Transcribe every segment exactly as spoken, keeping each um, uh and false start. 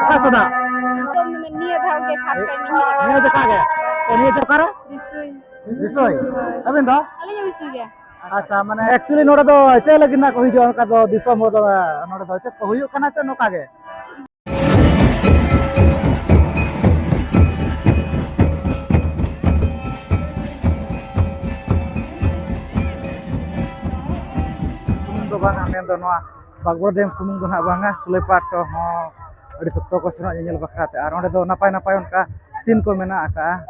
ᱚᱠᱟ ᱥᱮᱫᱟᱜ? ᱛᱚ, ᱱᱤᱭᱟᱹ ᱫᱷᱟᱣ ᱜᱮ first time ᱤᱧ ᱦᱮᱡ ᱟᱠᱟᱱᱟ᱾ ᱱᱤᱭᱟᱹ ᱡᱚᱠᱷᱟ ᱜᱮ? ᱛᱚ, ᱱᱤᱭᱟᱹ ᱡᱚᱠᱷᱟ ᱨᱮ? ᱵᱤᱥᱚᱭ᱾ ᱵᱤᱥᱚᱭ? ᱦᱳᱭ᱾ ᱟᱹᱵᱤᱱ ᱫᱚ? ᱟᱹᱞᱤᱧ ᱦᱚᱸ ᱵᱤᱥᱚᱭ ᱜᱮ᱾ ᱟᱪᱪᱷᱟ, ᱢᱟᱱᱮ actually ᱱᱚᱰᱮ ᱫᱚ ᱪᱮᱫ ᱞᱟᱹᱜᱤᱫ ᱱᱟᱜ ᱠᱚ ᱦᱤᱡᱩᱜᱼᱟ ᱚᱱᱠᱟ ᱫᱚ ᱫᱤᱥᱚᱢ ᱦᱚᱲ ᱫᱚ? ᱱᱚᱰᱮ ᱫᱚ ᱪᱮᱫ ᱠᱚ ᱦᱩᱭᱩᱜ ᱠᱟᱱᱟ ᱪᱮ ᱱᱚᱝᱠᱟ ᱜᱮ? ᱥᱩᱢᱩᱝ ᱫᱚ ᱵᱟᱝᱟ, ᱢᱮᱱᱫᱚ ᱱᱚᱣᱟ ᱵᱟᱜᱽᱵᱚᱲ ᱰᱮᱢ ᱥᱩᱢᱩᱝ ᱫᱚ ᱱᱟᱦᱟᱜ ᱵᱟᱝᱟ, ᱥᱩᱞᱟᱹᱭᱯᱟᱴ ᱦᱚᱸ ᱟᱹᱰᱤ ᱥᱚᱠᱛᱚ ᱠᱚ ᱥᱮᱱᱚᱜᱼᱟ ᱧᱮᱧᱮᱞ ᱵᱟᱠᱷᱨᱟ ᱛᱮ᱾ ᱟᱨ ᱚᱸᱰᱮ ᱫᱚ ᱱᱟᱯᱟᱭ ᱱᱟᱯᱟᱭ ᱚᱱᱠᱟ scene ᱠᱚ ᱢᱮᱱᱟᱜ ᱟᱠᱟᱫᱼᱟ,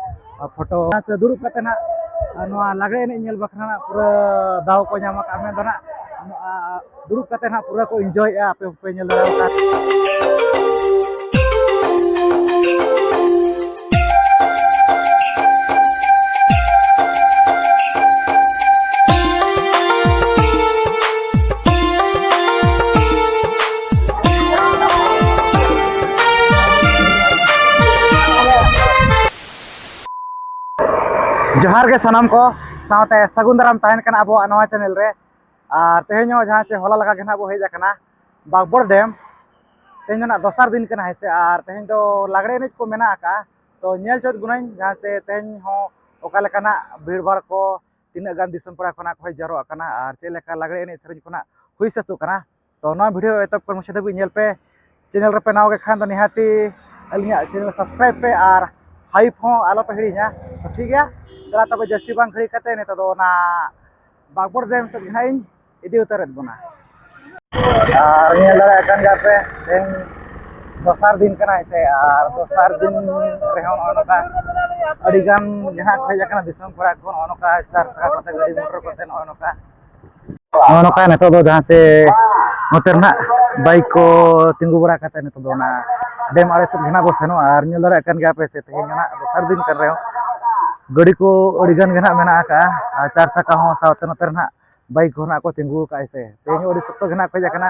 ᱯᱷᱳᱴᱳ ᱥᱮ ᱫᱩᱲᱩᱵ ᱠᱟᱛᱮ ᱱᱟᱦᱟᱜ ᱱᱚᱣᱟ ᱞᱟᱜᱽᱲᱮ ᱮᱱᱮᱡ ᱧᱮᱞ ᱵᱟᱠᱷᱨᱟ ᱱᱟᱜ ᱯᱩᱨᱟᱹ ᱫᱟᱣ ᱠᱚ ᱧᱟᱢ ᱟᱠᱟᱫᱼᱟ᱾ ᱢᱮᱱᱫᱚ ᱱᱟᱜ ᱱᱚᱣᱟ ᱫᱩᱲᱩᱵ ᱠᱟᱛᱮ ᱱᱟᱜ ᱯᱩᱨᱟᱹ ᱠᱚ enjoyᱮᱫᱼᱟ, ᱟᱯᱮ ᱦᱚᱸᱯᱮ ᱧᱮᱞ ᱫᱟᱲᱮᱭᱟᱜᱼᱟ᱾ ᱡᱚᱦᱟᱨ ᱜᱮ ᱥᱟᱱᱟᱢ ᱠᱚ, ᱥᱟᱶᱛᱮ ᱥᱟᱹᱜᱩᱱ ᱫᱟᱨᱟᱢ ᱛᱟᱦᱮᱱ ᱠᱟᱱᱟ ᱟᱵᱚᱣᱟᱜ ᱱᱚᱣᱟ channel ᱨᱮ᱾ ᱟᱨ ᱛᱮᱦᱮᱧ ᱦᱚᱸ ᱡᱟᱦᱟᱸ ᱪᱮ ᱦᱚᱞᱟ ᱞᱮᱠᱟ ᱜᱮ ᱱᱟᱦᱟᱜ ᱵᱚ ᱦᱮᱡ ᱟᱠᱟᱱᱟ ᱵᱟᱜᱽᱵᱚᱲ ᱰᱮᱢ᱾ ᱛᱮᱦᱮᱧ ᱫᱚ ᱱᱟᱦᱟᱜ ᱫᱚᱥᱟᱨ ᱫᱤᱱ ᱠᱟᱱᱟ, ᱦᱮᱸ ᱥᱮ, ᱟᱨ ᱛᱮᱦᱮᱧ ᱫᱚ ᱞᱟᱜᱽᱲᱮ ᱮᱱᱮᱡ ᱠᱚ ᱢᱮᱱᱟᱜ ᱟᱠᱟᱫᱼᱟ᱾ ᱛᱚ ᱧᱮᱞ ᱪᱚᱫ ᱵᱚᱱᱟᱹᱧ ᱡᱟᱦᱟᱸ ᱪᱮ ᱛᱮᱦᱮᱧ ᱦᱚᱸ ᱚᱠᱟ ᱞᱮᱠᱟᱱᱟᱜ ᱵᱷᱤᱲ ᱵᱷᱟᱲ ᱠᱚ, ᱛᱤᱱᱟᱹᱜ ᱜᱟᱱ ᱫᱤᱥᱚᱢ ᱯᱮᱲᱟ ᱠᱚ ᱱᱟᱜ ᱠᱚ ᱦᱮᱡ ᱡᱟᱣᱨᱟᱜ ᱠᱟᱱᱟ ᱟᱨ ᱪᱮᱫ ᱞᱮᱠᱟ ᱞᱟᱜᱽᱲᱮ ᱮᱱᱮᱡ ᱥᱮᱨᱮᱧ ᱠᱚ ᱱᱟᱜ ᱦᱩᱭ ᱥᱟᱹᱛᱚᱜ ᱠᱟᱱᱟ᱾ ᱛᱚ ᱱᱚᱣᱟ video ᱮᱛᱚᱦᱚᱵ ᱠᱷᱚᱱ ᱢᱩᱪᱟᱹᱫ ᱫᱷᱟᱹᱵᱤᱡ ᱧᱮᱞ ᱯᱮ᱾ Channel ᱨᱮᱯᱮ ᱱᱟᱣᱟ ᱜᱮ ᱠᱷᱟᱱ ᱫᱚ ᱱᱤᱦᱟᱹᱛᱤ ᱟᱹᱞᱤᱧᱟᱜ channel subscribe ᱯᱮ ᱟᱨ hype ᱦᱚᱸ ᱟᱞᱚ ᱯᱮ ᱦᱤᱲᱤᱧᱟ᱾ ᱛᱚ ᱴᱷᱤᱠ ᱜᱮᱭᱟ, ᱫᱮᱞᱟ ᱛᱚᱵᱮ ᱡᱟᱹᱥᱛᱤ ᱵᱟᱝ ᱜᱷᱟᱹᱲᱤ ᱠᱟᱛᱮ ᱱᱤᱛᱚᱜ ᱫᱚ ᱚᱱᱟ ᱵᱟᱜᱽᱵᱚᱲ ᱰᱮᱢ ᱥᱮᱫ ᱜᱮ ᱱᱟᱜ ᱤᱧ ᱤᱫᱤ ᱩᱛᱟᱹᱨᱮᱫ ᱵᱚᱱᱟ᱾ ᱟᱨ ᱧᱮᱞ ᱫᱟᱲᱮᱭᱟᱜ ᱠᱟᱱ ᱜᱮᱭᱟ ᱯᱮ, ᱛᱮᱦᱮᱧ ᱫᱚᱥᱟᱨ ᱫᱤᱱ ᱠᱟᱱᱟ, ᱦᱮᱸ ᱥᱮ, ᱟᱨ ᱫᱚᱥᱟᱨ ᱫᱤᱱ ᱨᱮᱦᱚᱸ ᱱᱚᱜᱼᱚ ᱱᱚᱝᱠᱟ ᱟᱹᱰᱤ ᱜᱟᱱ ᱜᱮ ᱱᱟᱜ ᱠᱚ ᱦᱮᱡ ᱟᱠᱟᱱᱟ ᱫᱤᱥᱚᱢ ᱯᱮᱲᱟ ᱠᱚ, ᱱᱚᱜᱼᱚ ᱱᱚᱝᱠᱟ ᱪᱟᱨ ᱪᱟᱠᱟ ᱠᱚᱛᱮ, ᱜᱟᱹᱰᱤ ᱢᱚᱴᱚᱨ ᱠᱚᱛᱮ, ᱱᱚᱜᱼᱚ ᱱᱚᱝᱠᱟ᱾ ᱱᱚᱜᱼᱚ ᱱᱚᱝᱠᱟ ᱱᱤᱛᱚᱜ ᱫᱚ ᱡᱟᱦᱟᱸ ᱥᱮ ᱱᱚᱛᱮ ᱨᱮᱱᱟᱜ bike ᱠᱚ ᱛᱤᱸᱜᱩ ᱵᱟᱲᱟ ᱠᱟᱛᱮ ᱱᱤᱛᱚᱜ ᱫᱚ ᱚᱱᱟ ᱰᱮᱢ ᱟᱲᱮ ᱥᱮᱫ ᱜᱮ ᱱᱟᱜ ᱵᱚ ᱥᱮᱱᱚᱜᱼᱟ᱾ ᱟᱨ ᱧᱮᱞ ᱫᱟᱲᱮᱭᱟᱜ ᱠᱟᱱ ᱜᱮᱭᱟ ᱯᱮ ᱥᱮ, ᱛᱮᱦᱮᱧ ᱫᱚ ᱱᱟᱜ ᱫᱚᱥᱟᱨ ᱫᱤᱱ ᱠᱟᱱ ᱨᱮᱦᱚᱸ ᱜᱟᱹᱰᱤ ᱠᱚ ᱟᱹᱰᱤ ᱜᱟᱱ ᱜᱮ ᱱᱟᱜ ᱢᱮᱱᱟᱜ ᱟᱠᱟᱫᱼᱟ, ᱟᱨ ᱪᱟᱨ ᱪᱟᱠᱟ ᱦᱚᱸ ᱥᱟᱶᱛᱮ ᱱᱚᱛᱮ ᱨᱮ ᱱᱟᱜ bike ᱠᱚ ᱱᱟᱜ ᱠᱚ ᱛᱤᱸᱜᱩ ᱟᱠᱟᱫᱼᱟ, ᱦᱮᱸ ᱥᱮ᱾ ᱛᱮᱦᱮᱧ ᱦᱚᱸ ᱟᱹᱰᱤ ᱥᱚᱠᱛᱚ ᱜᱮ ᱱᱟᱜ ᱠᱚ ᱦᱮᱡ ᱟᱠᱟᱱᱟ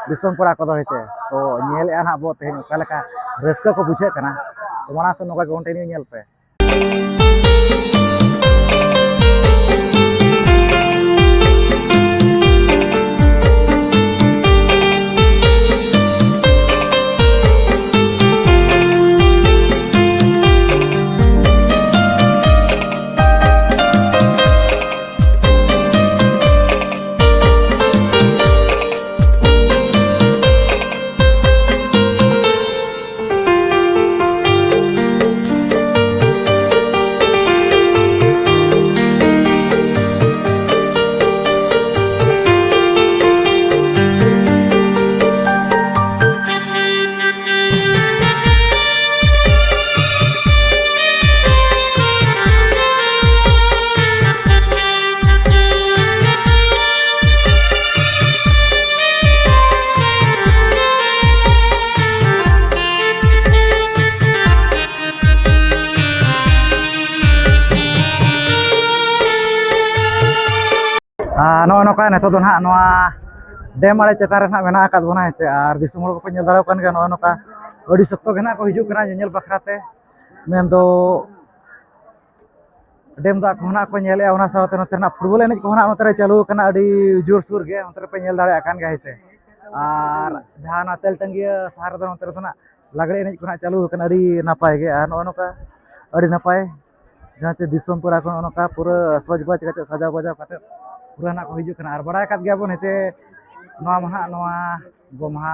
ᱫᱤᱥᱚᱢ ᱯᱮᱲᱟ ᱠᱚᱫᱚ, ᱦᱮᱸ ᱥᱮ᱾ ᱛᱚ ᱧᱮᱞᱮᱫᱼᱟ ᱱᱟᱜ ᱵᱚ ᱛᱮᱦᱮᱧ ᱚᱠᱟ ᱞᱮᱠᱟ ᱨᱟᱹᱥᱠᱟᱹ ᱠᱚ ᱵᱩᱡᱷᱟᱹᱜ ᱠᱟᱱᱟ᱾ ᱛᱚ ᱢᱟᱲᱟᱝ ᱥᱮᱫ ᱱᱚᱝᱠᱟ ᱜᱮ continue ᱧᱮᱞ ᱯᱮ᱾ ᱟᱨ ᱱᱚᱜᱼᱚᱭ ᱱᱚᱝᱠᱟ ᱱᱤᱛᱚᱜ ᱫᱚ ᱱᱟᱦᱟᱜ ᱱᱚᱣᱟ ᱰᱮᱢ ᱟᱲᱮ ᱪᱮᱛᱟᱱ ᱨᱮ ᱱᱟᱦᱟᱜ ᱢᱮᱱᱟᱜ ᱟᱠᱟᱫ ᱵᱚᱱᱟ, ᱦᱮᱸ ᱪᱮ᱾ ᱟᱨ ᱫᱤᱥᱚᱢ ᱦᱚᱲ ᱠᱚᱠᱚ ᱧᱮᱞ ᱫᱟᱲᱮᱭᱟᱜ ᱠᱟᱱ ᱜᱮᱭᱟ, ᱱᱚᱜᱼᱚᱭ ᱱᱚᱝᱠᱟ ᱟᱹᱰᱤ ᱥᱚᱠᱛᱚ ᱜᱮ ᱱᱟᱦᱟᱜ ᱠᱚ ᱦᱤᱡᱩᱜ ᱠᱟᱱᱟ ᱧᱮᱧᱮᱞ ᱵᱟᱠᱷᱨᱟ ᱛᱮ᱾ ᱢᱮᱱᱫᱚ ᱰᱮᱢ ᱫᱟᱜ ᱠᱚᱦᱚᱸ ᱱᱟᱜ ᱠᱚ ᱧᱮᱞᱮᱜᱼᱟ, ᱚᱱᱟ ᱥᱟᱶᱛᱮ ᱱᱚᱛᱮ ᱱᱟᱜ ᱯᱷᱩᱴᱵᱚᱞ ᱮᱱᱮᱡ ᱠᱚᱦᱚᱸ ᱱᱟᱜ ᱱᱚᱛᱮ ᱨᱮ ᱪᱟᱹᱞᱩ ᱟᱠᱟᱱᱟ ᱟᱹᱰᱤ ᱡᱳᱨᱥᱳᱨ ᱜᱮ, ᱚᱱᱛᱮ ᱨᱮᱯᱮ ᱧᱮᱞ ᱫᱟᱲᱮᱭᱟᱜ ᱠᱟᱱ ᱜᱮᱭᱟ, ᱦᱮᱸ ᱥᱮ᱾ ᱟᱨ ᱡᱟᱦᱟᱸ ᱱᱚᱣᱟ ᱛᱮᱞᱴᱟᱹᱝᱜᱤᱭᱟᱹ ᱥᱟᱦᱟᱨ ᱨᱮᱫᱚ ᱱᱚᱛᱮ ᱨᱮᱫᱚ ᱱᱟᱜ ᱞᱟᱜᱽᱲᱮ ᱮᱱᱮᱡ ᱠᱚ ᱱᱟᱜ ᱪᱟᱹᱞᱩ ᱟᱠᱟᱱᱟ, ᱟᱹᱰᱤ ᱱᱟᱯᱟᱭ ᱜᱮ᱾ ᱟᱨ ᱱᱚᱜᱼᱚ ᱱᱚᱝᱠᱟ ᱟᱹᱰᱤ ᱱᱟᱯᱟᱭ ᱡᱟᱦᱟᱸ ᱪᱮ ᱫᱤᱥᱚᱢ ᱯᱮᱲᱟ ᱠᱚ ᱱᱚᱜᱼᱚ ᱱᱚᱝᱠᱟ ᱯᱩᱨᱟᱹ ᱥᱚᱡᱽ ᱵᱟᱡᱽ ᱠᱟᱛᱮ, ᱥᱟᱡᱟᱣ ᱵᱟᱡᱟᱣ ᱠᱟᱛᱮ ᱯᱩᱨᱟᱹ ᱱᱟᱜ ᱠᱚ ᱦᱤᱡᱩᱜ ᱠᱟᱱᱟ᱾ ᱟᱨ ᱵᱟᱲᱟᱭ ᱟᱠᱟᱫ ᱜᱮᱭᱟᱵᱚᱱ, ᱦᱮᱸ ᱥᱮ, ᱱᱚᱣᱟ ᱢᱟ ᱦᱟᱸᱜ ᱱᱚᱣᱟ ᱜᱚᱢᱦᱟ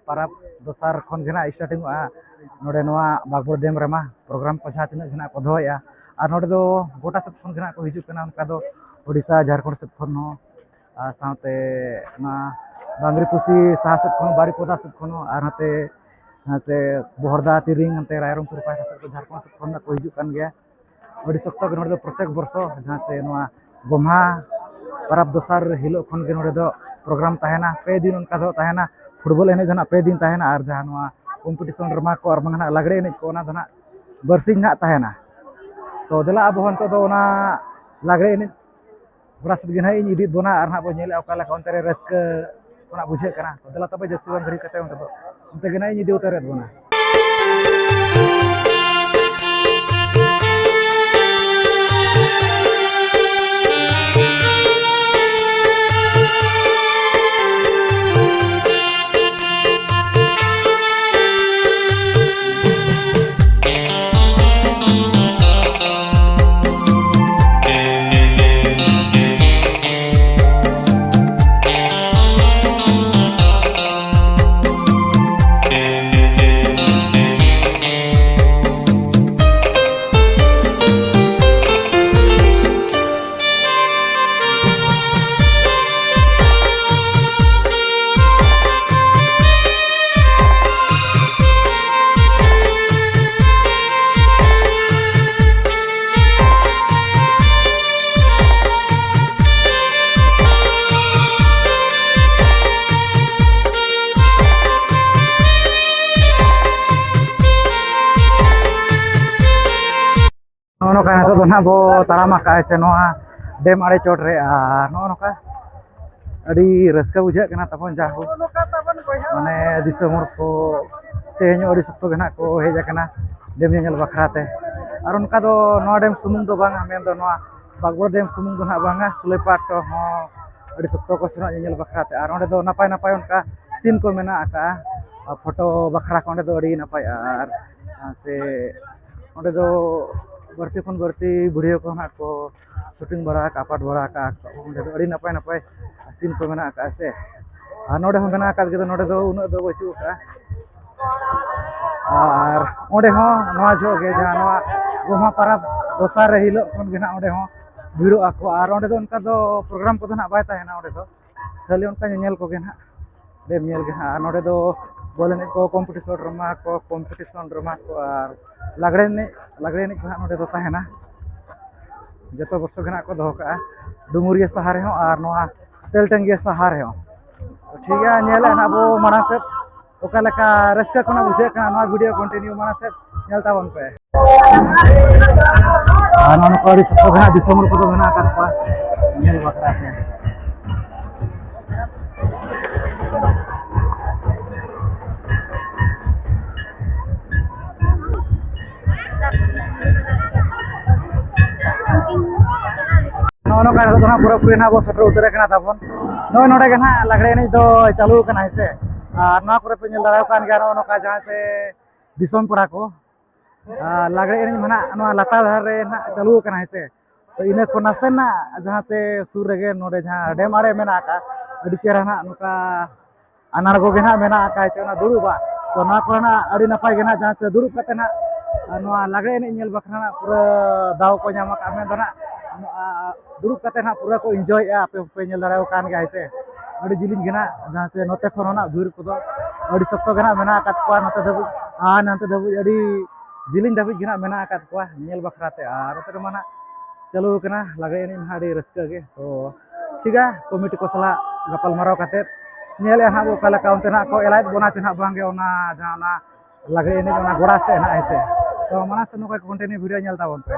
ᱯᱟᱨᱟᱵᱽ ᱫᱚᱥᱟᱨ ᱠᱷᱚᱱ ᱜᱮ ᱱᱟᱜ ᱥᱴᱟᱨᱴᱤᱝᱚᱜᱼᱟ ᱱᱚᱰᱮ ᱱᱚᱣᱟ ᱵᱟᱜᱽᱵᱚᱲ ᱰᱮᱢ ᱨᱮᱢᱟ ᱯᱨᱳᱜᱨᱟᱢ ᱠᱚ ᱡᱟᱦᱟᱸ ᱛᱤᱱᱟᱹᱜ ᱜᱮ ᱱᱟᱜ ᱠᱚ ᱫᱚᱦᱚᱭᱮᱜᱼᱟ᱾ ᱟᱨ ᱱᱚᱰᱮ ᱫᱚ ᱜᱚᱴᱟ ᱥᱮᱫ ᱠᱷᱚᱱ ᱜᱮ ᱱᱟᱜ ᱠᱚ ᱦᱤᱡᱩᱜ ᱠᱟᱱᱟ, ᱚᱱᱠᱟ ᱫᱚ ᱳᱰᱤᱥᱟ, ᱡᱷᱟᱲᱠᱷᱚᱸᱰ ᱥᱮᱫ ᱠᱷᱚᱱ ᱦᱚᱸ, ᱟᱨ ᱥᱟᱶᱛᱮ ᱚᱱᱟ ᱵᱟᱝᱨᱤᱯᱚᱥᱤ ᱥᱟᱦᱟ ᱥᱮᱫ ᱠᱷᱚᱱ, ᱵᱟᱨᱤᱯᱚᱫᱟ ᱥᱮᱫ ᱠᱷᱚᱱ ᱦᱚᱸ, ᱟᱨ ᱱᱚᱛᱮ ᱥᱮ ᱵᱚᱦᱚᱲᱫᱟ, ᱛᱤᱨᱤᱝ, ᱱᱚᱛᱮ ᱨᱟᱭᱨᱚᱝᱯᱩᱨ ᱯᱟᱦᱴᱟ ᱥᱮᱫ ᱠᱷᱚᱱ, ᱡᱷᱟᱲᱠᱷᱚᱸᱰ ᱥᱮᱫ ᱠᱷᱚᱱ ᱦᱚᱸ ᱠᱚ ᱦᱤᱡᱩᱜ ᱠᱟᱱ ᱜᱮᱭᱟ᱾ ᱟᱹᱰᱤ ᱥᱚᱠᱛᱚ ᱜᱮ ᱱᱚᱰᱮ ᱫᱚ ᱯᱨᱚᱛᱮᱠ ᱵᱚᱨᱥᱚ ᱡᱟᱦᱟᱸ ᱥᱮ ᱱᱚᱣᱟ ᱜᱚᱢᱦᱟ ᱯᱚᱨᱚᱵᱽ ᱫᱚᱥᱟᱨ ᱦᱤᱞᱳᱜ ᱠᱷᱚᱱ ᱜᱮ ᱱᱚᱰᱮ ᱫᱚ ᱯᱨᱳᱜᱨᱟᱢ ᱛᱟᱦᱮᱱᱟ, ᱯᱮ ᱫᱤᱱ ᱚᱱᱠᱟ ᱫᱚ ᱛᱟᱦᱮᱱᱟ᱾ ᱯᱷᱩᱴᱵᱚᱞ ᱮᱱᱮᱡ ᱫᱚ ᱱᱟᱜ ᱯᱮ ᱫᱤᱱ ᱛᱟᱦᱮᱱᱟ, ᱟᱨ ᱡᱟᱦᱟᱸ ᱱᱚᱣᱟ ᱠᱚᱢᱯᱤᱴᱤᱥᱚᱱ ᱰᱨᱟᱢᱟ ᱠᱚ ᱟᱨ ᱵᱟᱝ ᱱᱟᱜ ᱞᱟᱜᱽᱲᱮ ᱮᱱᱮᱡ ᱠᱚ, ᱚᱱᱟ ᱫᱚ ᱱᱟᱜ ᱵᱟᱨᱥᱤᱧ ᱱᱟᱜ ᱛᱟᱦᱮᱱᱟ᱾ ᱛᱚ ᱫᱮᱞᱟ ᱟᱵᱚ ᱦᱚᱸ ᱱᱤᱛᱚᱜ ᱫᱚ ᱚᱱᱟ ᱞᱟᱜᱽᱲᱮ ᱮᱱᱮᱡ ᱜᱚᱲᱟ ᱥᱮᱫ ᱜᱮ ᱱᱟᱜ ᱤᱧ ᱤᱫᱤᱭᱮᱫ ᱵᱚᱱᱟ, ᱟᱨ ᱱᱟᱜ ᱵᱚᱱ ᱧᱮᱞᱮᱫᱼᱟ ᱚᱠᱟ ᱞᱮᱠᱟ ᱚᱱᱛᱮ ᱨᱮ ᱨᱟᱹᱥᱠᱟᱹ ᱠᱷᱚᱱᱟᱜ ᱵᱩᱡᱷᱟᱹᱜ ᱠᱟᱱᱟ᱾ ᱛᱚ ᱫᱮᱞᱟ ᱛᱚᱵᱮ ᱡᱟᱹᱥᱛᱤ ᱵᱟᱝ ᱜᱷᱟᱹᱲᱤᱡ ᱠᱟᱛᱮ ᱚᱱᱛᱮ ᱫᱚ, ᱚᱱᱛᱮ ᱜᱮ ᱱᱟᱜ ᱤᱧ ᱤᱫᱤ ᱩᱛᱟᱹᱨᱮᱫ ᱵᱚᱱᱟ᱾ ᱱᱚᱜᱼᱚ ᱱᱚᱝᱠᱟ ᱱᱤᱛᱚᱜ ᱫᱚ ᱱᱟᱦᱟᱜ ᱵᱚ ᱛᱟᱲᱟᱢ ᱟᱠᱟᱫᱼᱟ ᱥᱮ ᱱᱚᱣᱟ ᱰᱮᱢ ᱟᱲᱮ ᱪᱚᱴ ᱨᱮ᱾ ᱟᱨ ᱱᱚᱜᱼᱚ ᱱᱚᱝᱠᱟ ᱟᱹᱰᱤ ᱨᱟᱹᱥᱠᱟᱹ ᱵᱩᱡᱷᱟᱹᱜ ᱠᱟᱱᱟ ᱛᱟᱵᱚᱱ, ᱡᱟᱦᱳ, ᱢᱟᱱᱮ ᱫᱤᱥᱚᱢ ᱦᱚᱲ ᱠᱚ ᱛᱮᱦᱮᱧ ᱟᱹᱰᱤ ᱥᱚᱠᱛᱚ ᱜᱮ ᱱᱟᱦᱟᱜ ᱠᱚ ᱦᱮᱡ ᱟᱠᱟᱱᱟ ᱰᱮᱢ ᱧᱮᱧᱮᱞ ᱵᱟᱠᱷᱨᱟ ᱛᱮ᱾ ᱟᱨ ᱚᱱᱠᱟ ᱫᱚ ᱱᱚᱣᱟ ᱰᱮᱢ ᱥᱩᱢᱩᱝ ᱫᱚ ᱵᱟᱝᱟ, ᱢᱮᱱᱫᱚ ᱱᱚᱣᱟ ᱵᱟᱸᱠᱵᱚᱲ ᱰᱮᱢ ᱥᱩᱢᱩᱝ ᱫᱚ ᱱᱟᱦᱟᱜ ᱵᱟᱝᱟ, ᱥᱩᱞᱟᱹᱭᱯᱟᱴ ᱦᱚᱸ ᱟᱹᱰᱤ ᱥᱚᱠᱛᱚ ᱠᱚ ᱥᱮᱱᱚᱜ ᱧᱮᱧᱮᱞ ᱵᱟᱠᱷᱨᱟ ᱛᱮ᱾ ᱟᱨ ᱚᱸᱰᱮ ᱫᱚ ᱱᱟᱯᱟᱭ ᱱᱟᱯᱟᱭ ᱚᱱᱠᱟ ᱥᱤᱱ ᱠᱚ ᱢᱮᱱᱟᱜ ᱟᱠᱟᱫᱼᱟ, ᱯᱷᱳᱴᱳ ᱵᱟᱠᱷᱨᱟ ᱠᱚ ᱚᱸᱰᱮ ᱫᱚ ᱟᱹᱰᱤ ᱱᱟᱯᱟᱭᱚᱜᱼᱟ᱾ ᱟᱨ ᱥᱮ ᱚᱸᱰᱮ ᱫᱚ ᱵᱟᱹᱲᱛᱤ ᱠᱷᱚᱱ ᱵᱟᱹᱲᱛᱤ ᱵᱷᱤᱰᱤᱭᱳ ᱠᱚ ᱱᱟᱦᱟᱜ ᱠᱚ ᱥᱩᱴᱤᱝ ᱵᱟᱲᱟ ᱟᱠᱟᱫᱼᱟ, ᱟᱯᱞᱳᱰ ᱵᱟᱲᱟ ᱟᱠᱟᱫᱼᱟ᱾ ᱚᱸᱰᱮ ᱫᱚ ᱟᱹᱰᱤ ᱱᱟᱯᱟᱭ ᱱᱟᱯᱟᱭ ᱥᱤᱱ ᱠᱚ ᱢᱮᱱᱟᱜ ᱟᱠᱟᱫᱼᱟ ᱥᱮ᱾ ᱟᱨ ᱱᱚᱰᱮ ᱦᱚᱸ ᱢᱮᱱᱟᱜ ᱟᱠᱟᱫ ᱜᱮᱫᱚ, ᱱᱚᱰᱮ ᱫᱚ ᱩᱱᱟᱹᱜ ᱫᱚ ᱵᱟᱹᱪᱩᱜ ᱟᱠᱟᱫᱼᱟ᱾ ᱟᱨ ᱚᱸᱰᱮ ᱦᱚᱸ ᱱᱚᱣᱟ ᱡᱚᱦᱚᱜ ᱜᱮ ᱡᱟᱦᱟᱸ ᱱᱚᱣᱟ ᱜᱚᱢᱦᱟ ᱯᱟᱨᱟᱵᱽ ᱫᱚᱥᱟᱨ ᱨᱮ ᱦᱤᱞᱳᱜ ᱠᱷᱚᱱ ᱜᱮ ᱱᱟᱦᱟᱜ ᱚᱸᱰᱮ ᱦᱚᱸ ᱵᱷᱤᱲᱚᱜ ᱟᱠᱚ᱾ ᱟᱨ ᱚᱸᱰᱮ ᱫᱚ ᱚᱱᱠᱟ ᱫᱚ ᱯᱨᱳᱜᱨᱟᱢ ᱠᱚᱫᱚ ᱱᱟᱦᱟᱜ ᱵᱟᱭ ᱛᱟᱦᱮᱱᱟ, ᱚᱸᱰᱮ ᱫᱚ ᱠᱷᱟᱹᱞᱤ ᱚᱱᱠᱟ ᱧᱮᱧᱮᱞ ᱠᱚᱜᱮ ᱱᱟᱦᱟᱜ, ᱰᱮᱢ ᱧᱮᱞ ᱜᱮ ᱦᱟᱸᱜ᱾ ᱟᱨ ᱱᱚᱰᱮ ᱫᱚ ᱵᱚᱞ ᱮᱱᱮᱡ ᱠᱚ, ᱠᱚᱢᱯᱤᱴᱤᱥᱚᱱ ᱰᱨᱟᱢᱟ ᱠᱚ, ᱠᱚᱢᱯᱤᱴᱤᱥᱚᱱ ᱰᱨᱟᱢᱟ ᱠᱚ ᱟᱨ ᱞᱟᱜᱽᱲᱮ ᱮᱱᱮᱡ, ᱞᱟᱜᱽᱲᱮ ᱮᱱᱮᱡ ᱠᱚ ᱦᱟᱸᱜ ᱱᱚᱰᱮ ᱫᱚ ᱛᱟᱦᱮᱱᱟ᱾ ᱡᱚᱛᱚ ᱵᱚᱨᱥᱚ ᱜᱮ ᱦᱟᱸᱜ ᱠᱚ ᱫᱚᱦᱚ ᱠᱟᱜᱼᱟ, ᱰᱩᱢᱩᱨᱤᱭᱟᱹ ᱥᱟᱦᱟᱨ ᱨᱮᱦᱚᱸ ᱟᱨ ᱱᱚᱣᱟ ᱛᱮᱞᱴᱟᱹᱝᱜᱤᱭᱟᱹ ᱥᱟᱦᱟᱨ ᱨᱮᱦᱚᱸ᱾ ᱴᱷᱤᱠ ᱜᱮᱭᱟ, ᱧᱮᱞᱮᱫ ᱦᱟᱸᱜ ᱵᱚ ᱢᱟᱲᱟᱝ ᱥᱮᱫ ᱚᱠᱟ ᱞᱮᱠᱟ ᱨᱟᱹᱥᱠᱟᱹ ᱠᱷᱚᱱᱟᱜ ᱵᱩᱡᱷᱟᱹᱜ ᱠᱟᱱᱟ᱾ ᱱᱚᱣᱟ ᱵᱷᱤᱰᱤᱭᱳ ᱠᱚᱱᱴᱤᱱᱤᱭᱩ ᱢᱟᱲᱟᱝ ᱥᱮᱫ ᱧᱮᱞ ᱛᱟᱵᱚᱱ ᱯᱮ᱾ ᱟᱨ ᱱᱚᱜᱼᱚ ᱱᱚᱝᱠᱟ ᱟᱹᱰᱤ ᱥᱚᱠᱛᱚ ᱜᱮ ᱦᱟᱸᱜ ᱫᱤᱥᱚᱢ ᱦᱚᱲ ᱠᱚᱫᱚ ᱢᱮᱱᱟᱜ ᱟᱠᱟᱫ ᱠᱚᱣᱟ ᱧᱮᱞ ᱵᱟᱠᱷᱨᱟ ᱛᱮ᱾ ᱱᱚᱜᱼᱚ ᱱᱚᱝᱠᱟ ᱱᱤᱛᱚᱜ ᱫᱚ ᱦᱟᱸᱜ ᱯᱩᱨᱟᱹᱯᱩᱨᱤ ᱱᱟᱦᱟᱜ ᱵᱚ ᱥᱮᱴᱮᱨ ᱩᱛᱟᱹᱨ ᱟᱠᱟᱱᱟ ᱛᱟᱵᱚᱱ᱾ ᱱᱚᱜᱼᱚᱭ ᱱᱚᱰᱮ ᱜᱮ ᱱᱟᱦᱟᱜ ᱞᱟᱜᱽᱲᱮ ᱮᱱᱮᱡ ᱫᱚ ᱪᱟᱹᱞᱩ ᱟᱠᱟᱱᱟ, ᱦᱮᱸ ᱥᱮ᱾ ᱟᱨ ᱱᱚᱣᱟ ᱠᱚᱨᱮ ᱯᱮ ᱧᱮᱞ ᱫᱟᱲᱮᱭᱟᱜ ᱠᱟᱱ ᱜᱮᱭᱟ, ᱱᱚᱜᱼᱚ ᱱᱚᱝᱠᱟ ᱡᱟᱦᱟᱸ ᱥᱮ ᱫᱤᱥᱚᱢ ᱯᱮᱲᱟ ᱠᱚ, ᱟᱨ ᱞᱟᱜᱽᱲᱮ ᱮᱱᱮᱡ ᱢᱟ ᱱᱟᱦᱟᱜ ᱱᱚᱣᱟ ᱞᱟᱛᱟᱨ ᱫᱷᱟᱨᱮ ᱨᱮ ᱱᱟᱦᱟᱜ ᱪᱟᱹᱞᱩ ᱟᱠᱟᱱᱟ, ᱦᱮᱸ ᱥᱮ᱾ ᱛᱚ ᱤᱱᱟᱹ ᱠᱷᱚᱱ ᱱᱟᱥᱮᱱᱟᱜ ᱡᱟᱦᱟᱸ ᱪᱮ ᱥᱩᱨ ᱨᱮᱜᱮ ᱱᱚᱰᱮ ᱡᱟᱦᱟᱸ ᱰᱮᱢ ᱟᱲᱮ ᱢᱮᱱᱟᱜ ᱟᱠᱟᱫ, ᱟᱹᱰᱤ ᱪᱮᱦᱨᱟ ᱱᱟᱦᱟᱜ ᱱᱚᱝᱠᱟ ᱟᱱᱟᱲᱜᱚ ᱜᱮ ᱱᱟᱦᱟᱜ ᱢᱮᱱᱟᱜ ᱟᱠᱟᱫ ᱪᱮ ᱚᱱᱟ ᱫᱩᱲᱩᱵᱟᱜ᱾ ᱛᱚ ᱱᱚᱣᱟ ᱠᱚᱨᱮ ᱱᱟᱜ ᱟᱹᱰᱤ ᱱᱟᱯᱟᱭ ᱜᱮ ᱱᱟᱦᱟᱜ ᱡᱟᱦᱟᱸ ᱪᱮ ᱫᱩᱲᱩᱵ ᱠᱟᱛᱮ ᱱᱟᱦᱟᱜ ᱱᱚᱣᱟ ᱞᱟᱜᱽᱲᱮ ᱮᱱᱮᱡ ᱧᱮᱞ ᱵᱟᱠᱷᱨᱟ ᱱᱟᱜ ᱯᱩᱨᱟᱹ ᱫᱟᱣ ᱠᱚ ᱧᱟᱢ ᱟᱠᱟᱫ᱾ ᱢᱮᱱᱫᱚ ᱱᱟᱦᱟᱜ ᱱᱚᱣᱟ ᱫᱩᱲᱩᱵ ᱠᱟᱛᱮ ᱱᱟᱦᱟᱜ ᱯᱩᱨᱟᱹ ᱠᱚ ᱤᱱᱡᱚᱭᱮᱫᱼᱟ᱾ ᱟᱯᱮ ᱦᱚᱸᱯᱮ ᱧᱮᱞ ᱫᱟᱲᱮᱭᱟᱠᱚ ᱠᱟᱱ ᱜᱮᱭᱟ, ᱦᱮᱸ ᱥᱮ᱾ ᱟᱹᱰᱤ ᱡᱤᱞᱤᱧ ᱜᱮ ᱱᱟᱦᱟᱜ ᱡᱟᱦᱟᱸ ᱪᱮ ᱱᱚᱛᱮ ᱠᱷᱚᱱ ᱦᱚᱸ ᱱᱟᱦᱟᱜ ᱵᱷᱤᱲ ᱠᱚᱫᱚ ᱟᱹᱰᱤ ᱥᱚᱠᱛᱚ ᱜᱮ ᱱᱟᱦᱟᱜ ᱢᱮᱱᱟᱜ ᱟᱠᱟᱫ ᱠᱚᱣᱟ ᱱᱚᱛᱮ ᱫᱷᱟᱹᱵᱤᱡ, ᱟᱨ ᱱᱚᱛᱮ ᱫᱷᱟᱹᱵᱤᱡ ᱟᱹᱰᱤ ᱡᱤᱞᱤᱧ ᱫᱷᱟᱹᱵᱤᱡ ᱜᱮ ᱱᱟᱦᱟᱜ ᱢᱮᱱᱟᱜ ᱟᱠᱟᱫ ᱠᱚᱣᱟ ᱧᱮᱧᱮᱞ ᱵᱟᱠᱷᱨᱟ ᱛᱮ᱾ ᱟᱨ ᱱᱚᱛᱮ ᱨᱮᱢᱟ ᱱᱟᱦᱟᱜ ᱪᱟᱹᱞᱩ ᱟᱠᱟᱱᱟ ᱞᱟᱜᱽᱲᱮ ᱮᱱᱮᱡ ᱢᱟ ᱟᱹᱰᱤ ᱨᱟᱹᱥᱠᱟᱹ ᱜᱮ᱾ ᱛᱚ ᱴᱷᱤᱠᱟ, ᱠᱚᱢᱤᱴᱤ ᱠᱚ ᱥᱟᱞᱟᱜ ᱜᱟᱯᱟᱞ ᱢᱟᱨᱟᱣ ᱠᱟᱛᱮᱫ ᱧᱮᱞᱮᱫᱼᱟ ᱱᱟᱦᱟᱜ ᱵᱚ ᱚᱠᱟ ᱞᱮᱠᱟ ᱚᱱᱛᱮ ᱱᱟᱦᱟᱜ ᱠᱚ ᱮᱞᱟᱭᱮᱫ ᱵᱚᱱᱟ ᱪᱮ ᱱᱟᱦᱟᱜ ᱵᱟᱝᱜᱮ ᱚᱱᱟ ᱡᱟᱦᱟᱸ ᱚᱱᱟ ᱞᱟᱜᱽᱲᱮ ᱮᱱᱮᱡ ᱚᱱᱟ ᱜᱚᱲᱟ ᱥᱮᱫ ᱱᱟᱦᱟᱜ, ᱦᱮᱸ ᱥᱮ᱾ ᱛᱚ ᱢᱟᱲᱟᱝ ᱥᱮᱫ ᱱᱚᱝᱠᱟ ᱠᱚᱱᱴᱤᱱᱤᱭᱩ ᱵᱷᱤᱰᱤᱭᱳ ᱧᱮᱞ ᱛᱟᱵᱚᱱ ᱯᱮ᱾